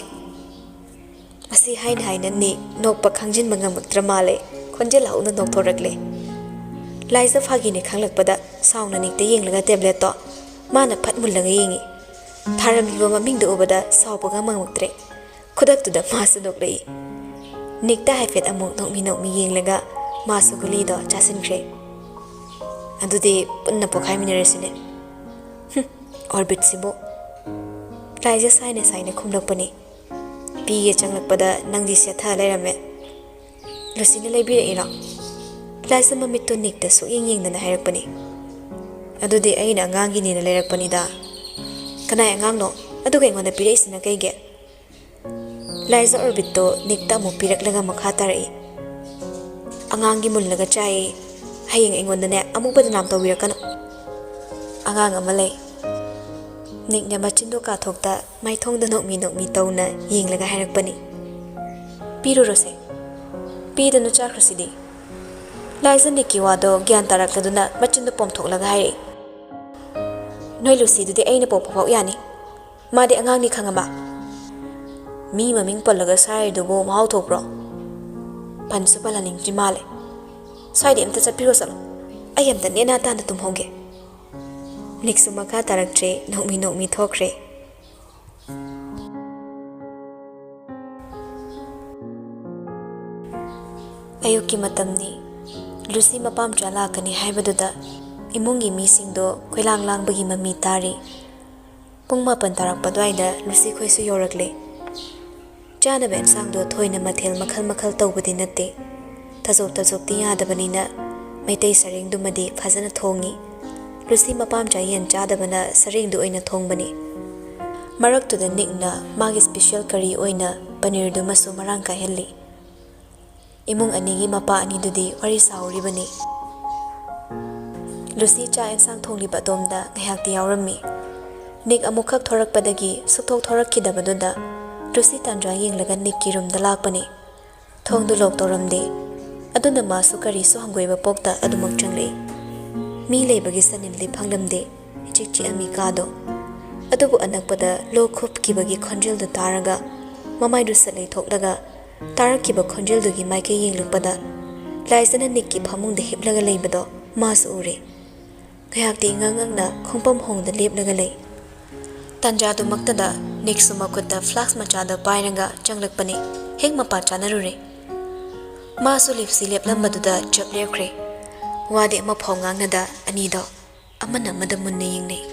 ꯃꯁꯤ ꯍꯥꯏꯅ ꯍꯥꯏꯅ ꯅꯤꯛ ꯅꯣꯛꯄ ꯈꯥꯡꯖꯤꯟꯕ ꯉꯝꯃꯛꯇ꯭ꯔ ꯃꯥꯜꯂꯦ, ꯈꯣꯟꯖꯦꯜ ꯍꯧꯅ ꯅꯣꯛꯊꯣꯔꯛꯂꯦ꯫ ꯂꯥꯏꯖꯥ ꯐꯥꯒꯤꯅꯦ ꯈꯪꯂꯛꯄꯗ ꯁꯥꯎꯅ ꯅꯤꯛꯇ ꯌꯦꯡꯂꯒ ꯇꯦꯕ꯭ꯂꯦꯠꯇꯣ ꯃꯥꯅ ꯐꯠ ꯃꯨꯜꯂꯒ ꯌꯦꯡꯉꯤ꯫ ꯊꯥꯔꯝꯃꯤꯕ ꯃꯃꯤꯡꯗꯨ ꯎꯕꯗ ꯁꯥꯎꯕꯒ ꯉꯝꯃꯛꯇ꯭ꯔꯦ꯫ ꯈꯨꯗꯛꯇꯨꯗ ꯃꯥꯁꯨ ꯅꯣꯛꯂꯛꯏ꯫ ꯅꯤꯛꯇ ꯍꯥꯏꯐꯦꯠ ꯑꯃꯨꯛ ꯅꯣꯛꯃꯤ ꯅꯣꯛꯃꯤ ꯌꯦꯡꯂꯒ ꯃꯥꯁꯨ ꯒꯨꯂꯤꯗꯣ ꯆꯥꯁꯤꯟꯈ꯭ꯔꯦ꯫ "ꯑꯗꯨꯗꯤ ꯄꯨꯟꯅ ꯄꯣꯈꯥꯏꯃꯤꯟꯅꯔꯁꯤꯅꯦ꯫" "ꯍꯨꯝ, ꯑꯣꯔꯕꯤꯠꯁꯤꯕꯨ!" ꯂꯥꯏꯖꯥ ꯁꯥꯏꯅ ꯁꯥꯏꯅ ꯈꯨꯝꯂꯛꯄꯅꯤ꯫ "ꯄꯤꯒꯦ ꯆꯪꯂꯛꯄꯗ ꯅꯪꯗꯤ ꯁꯦꯠꯊ ꯂꯩꯔꯝꯃꯦ꯫" "ꯂꯨꯁꯤꯅ ꯂꯩꯕꯤꯔꯛꯏꯔꯣ?" ꯂꯥꯏꯖ ꯃꯃꯤꯠꯇꯨ ꯅꯤꯛꯇ ꯁꯨꯛꯌꯦꯡ ꯌꯦꯡꯗꯅ ꯍꯥꯏꯔꯛꯄꯅꯤ꯫ "ꯑꯗꯨꯗꯤ ꯑꯩꯅ ꯑꯉꯥꯡꯒꯤꯅꯦꯅ ꯂꯩꯔꯛꯄꯅꯤꯗ꯫ ꯀꯅꯥꯏ ꯑꯉꯥꯡꯅꯣ? ꯑꯗꯨꯒ ꯑꯩꯉꯣꯟꯗ ꯄꯤꯔꯛꯏꯁꯤꯅ ꯀꯩꯒꯤ?" ꯂꯥꯏꯖ ꯑꯣꯔꯕꯤꯠꯇꯣ ꯅꯤꯛꯇ ꯑꯃꯨꯛ ꯄꯤꯔꯛꯂꯒ ꯃꯈꯥ ꯇꯥꯔꯛꯏ꯫ "ꯑꯉꯥꯡꯒꯤ ꯃꯨꯜꯂꯒ ꯆꯥꯏꯌꯦ꯫ ꯍꯌꯦꯡ ꯑꯩꯉꯣꯟꯗꯅꯦ ꯑꯃꯨꯛ ꯕꯗꯅꯥꯝ ꯇꯧꯕꯤꯔꯛꯀꯅꯨ꯫ ꯑꯉꯥꯡ ꯑꯃ ꯂꯩ꯫" ꯅꯤꯛꯅ ꯃꯆꯤꯟꯗꯣ ꯀꯥꯊꯣꯛꯇ ꯃꯥꯏꯊꯣꯡꯗ ꯅꯣꯛꯃꯤ ꯅꯣꯛꯃꯤ ꯇꯧꯅ ꯌꯦꯡꯂꯒ ꯍꯥꯏꯔꯛꯄꯅꯤ꯫ "ꯄꯤꯔꯨꯔꯣꯁꯦ꯫ ꯄꯤꯗꯅ ꯆꯥꯈ꯭ꯔꯁꯤꯗꯤ꯫" ꯂꯥꯏꯖ ꯅꯤꯛꯀꯤ ꯋꯥꯗꯣ ꯒ꯭ꯌꯥꯟ ꯇꯥꯔꯛꯂꯗꯨꯅ ꯃꯆꯤꯟꯗꯣ ꯄꯣꯝꯊꯣꯛꯂꯒ ꯍꯥꯏꯔꯛꯏ꯫ "ꯅꯣꯏ ꯂꯨꯁꯤꯗꯨꯗꯤ ꯑꯩꯅ ꯄꯣꯛꯄ ꯐꯥꯎ ꯌꯥꯅꯤ꯫ ꯃꯥꯗꯤ ꯑꯉꯥꯡꯅꯤ ꯈꯪꯉꯕ? ꯃꯤ ꯃꯃꯤꯡ ꯄꯜꯂꯒ ꯁꯥꯏꯔꯤꯗꯨꯕꯨ ꯃꯍꯥꯎ ꯊꯣꯛꯄ꯭ꯔꯣ? ꯄꯟꯁꯨ ꯄꯜꯍꯟꯅꯤꯡꯗ꯭ꯔꯤ ꯃꯥꯜꯂꯦ꯫ ꯁ꯭ꯋꯥꯏꯗ ꯑꯝꯇ ꯆꯠꯄꯤꯔꯣ ꯆꯠꯂꯣ꯫ ꯑꯩ ꯑꯝꯇ ꯅꯦꯅꯥ ꯇꯥꯅ ꯇꯨꯝꯍꯧꯒꯦ꯫" ꯅꯤꯛꯁꯨ ꯃꯈꯥ ꯇꯥꯔꯛꯇ꯭ꯔꯦ, ꯅꯣꯛꯃꯤ ꯅꯣꯛꯃꯤ ꯊꯣꯛꯈ꯭ꯔꯦ꯫ ꯑꯌꯨꯛꯀꯤ ꯃꯇꯝꯅꯤ꯫ ꯂꯨꯁꯤ ꯃꯄꯥꯝꯆꯥ ꯂꯥꯛꯀꯅꯤ ꯍꯥꯏꯕꯗꯨꯗ ꯏꯃꯨꯡꯒꯤ ꯃꯤꯁꯤꯡꯗꯣ ꯀꯣꯏꯂꯥꯡ ꯂꯥꯡꯕꯒꯤ ꯃꯃꯤ ꯇꯥꯔꯤ꯫ ꯄꯨꯡ ꯃꯥꯄꯟ ꯇꯥꯔꯛꯄ ꯑꯗꯨꯋꯥꯏꯗ ꯂꯨꯁꯤ ꯈꯣꯏꯁꯨ ꯌꯧꯔꯛꯂꯦ꯫ ꯆꯥꯅꯕ ꯑꯦꯟꯁꯥꯡꯗꯣ ꯊꯣꯏꯅ ꯃꯊꯦꯜ ꯃꯈꯜ ꯃꯈꯜ ꯇꯧꯕꯗꯤ ꯅꯠꯇꯦ꯫ ꯇꯥꯖꯣꯞ ꯇꯥꯖꯣꯞꯇꯤ ꯌꯥꯗꯕꯅꯤꯅ ꯃꯩꯇꯩ ꯁꯔꯦꯡꯗꯨꯃꯗꯤ ꯐꯖꯅ ꯊꯣꯡꯉꯤ꯫ ꯂꯨꯁꯤ ꯃꯄꯥꯝꯆꯥ ꯌꯦꯟ ꯆꯥꯗꯕꯅ ꯁꯔꯦꯡꯗꯨ ꯑꯣꯏꯅ ꯊꯣꯡꯕꯅꯤ꯫ ꯃꯔꯛꯇꯨꯗ ꯅꯤꯛꯅ ꯃꯥꯒꯤ ꯁ꯭ꯄꯤꯁꯦꯜ ꯀꯔꯤ ꯑꯣꯏꯅ ꯄꯅꯤꯔꯗꯨꯃꯁꯨ ꯃꯔꯥꯡ ꯀꯥꯏꯍꯜꯂꯤ꯫ ꯏꯃꯨꯡ ꯑꯅꯤꯒꯤ ꯃꯄꯥ ꯑꯅꯤꯗꯨꯗꯤ ꯋꯥꯔꯤ ꯁꯥꯍꯧꯔꯤꯕꯅꯤ꯫ ꯂꯨꯁꯤ ꯆꯥꯛ ꯑꯦꯟꯁꯥꯡ ꯊꯣꯡꯂꯤꯕ ꯑꯗꯣꯝꯗ ꯉꯥꯏꯍꯥꯛꯇꯤ ꯌꯥꯎꯔꯝꯃꯤ꯫ ꯅꯤꯛ ꯑꯃꯨꯛꯈꯛ ꯊꯣꯔꯛꯄꯗꯒꯤ ꯁꯨꯛꯊꯣꯛ ꯊꯣꯔꯛꯈꯤꯗꯕꯗꯨꯗ ꯂꯨꯁꯤ ꯇꯥꯟꯖꯥ ꯌꯦꯡꯂꯒ ꯅꯤꯛꯀꯤ ꯔꯨꯝꯗ ꯂꯥꯛꯄꯅꯤ꯫ ꯊꯣꯡꯗꯨ ꯂꯣꯛ ꯇꯧꯔꯝꯗꯦ꯫ ꯑꯗꯨꯅ ꯃꯥꯁꯨ ꯀꯔꯤꯁꯨ ꯍꯪꯒꯣꯏꯕ ꯄꯣꯛꯇ ꯑꯗꯨꯃꯛ ꯆꯪꯂꯛꯏ꯫ ꯃꯤ ꯂꯩꯕꯒꯤ ꯁꯅꯤꯜꯗꯤ ꯐꯪꯂꯝꯗꯦ꯫ ꯏꯆꯤꯛ ꯆꯤꯛꯑꯝꯃꯤ ꯀꯥꯗꯣ꯫ ꯑꯗꯨꯕꯨ ꯑꯅꯛꯄꯗ ꯂꯣꯛ ꯈꯨꯞꯈꯤꯕꯒꯤ ꯈꯣꯟꯖꯦꯜꯗꯨ ꯇꯥꯔꯒ ꯃꯃꯥꯏꯗꯨ ꯁꯠ ꯂꯩꯊꯣꯛꯂꯒ ꯇꯥꯔꯛꯈꯤꯕ ꯈꯣꯟꯖꯦꯜꯗꯨꯒꯤ ꯃꯥꯏꯀꯩ ꯌꯦꯡꯂꯛꯄꯗ ꯂꯥꯏꯖꯅ ꯅꯤꯛꯀꯤ ꯐꯃꯨꯡꯗ ꯍꯤꯞꯂꯒ ꯂꯩꯕꯗꯣ ꯃꯥꯁꯨ ꯎꯔꯦ꯫ ꯉꯥꯏꯍꯥꯛꯇꯤ ꯏꯉꯛ ꯉꯛꯅ ꯈꯣꯡꯐꯝ ꯍꯣꯡꯗ ꯂꯦꯞꯂꯒ ꯂꯩ꯫ ꯇꯥꯟꯖꯥꯗꯨꯃꯛꯇꯗ ꯅꯤꯛꯁꯨ ꯃꯈꯨꯠꯇ ꯐ꯭ꯂꯥꯁꯛ ꯃꯆꯥꯗꯣ ꯄꯥꯏꯔꯒ ꯆꯪꯂꯛꯄꯅꯤ꯫ ꯍꯦꯛ ꯃꯄꯥ ꯆꯥꯅꯔꯨꯔꯦ꯫ ꯃꯥꯁꯨ ꯂꯦꯞꯁꯤ ꯂꯦꯞꯂꯝꯕꯗꯨꯗ ꯆꯞ ꯂꯦꯞꯈ꯭ꯔꯦ꯫ ꯋꯥꯗꯤ ꯑꯃꯐꯥꯎ ꯉꯥꯡꯅꯗ ꯑꯅꯤꯗꯣ ꯑꯃꯅ ꯑꯃꯗ ꯃꯨꯟꯅ ꯌꯦꯡꯅꯩ꯫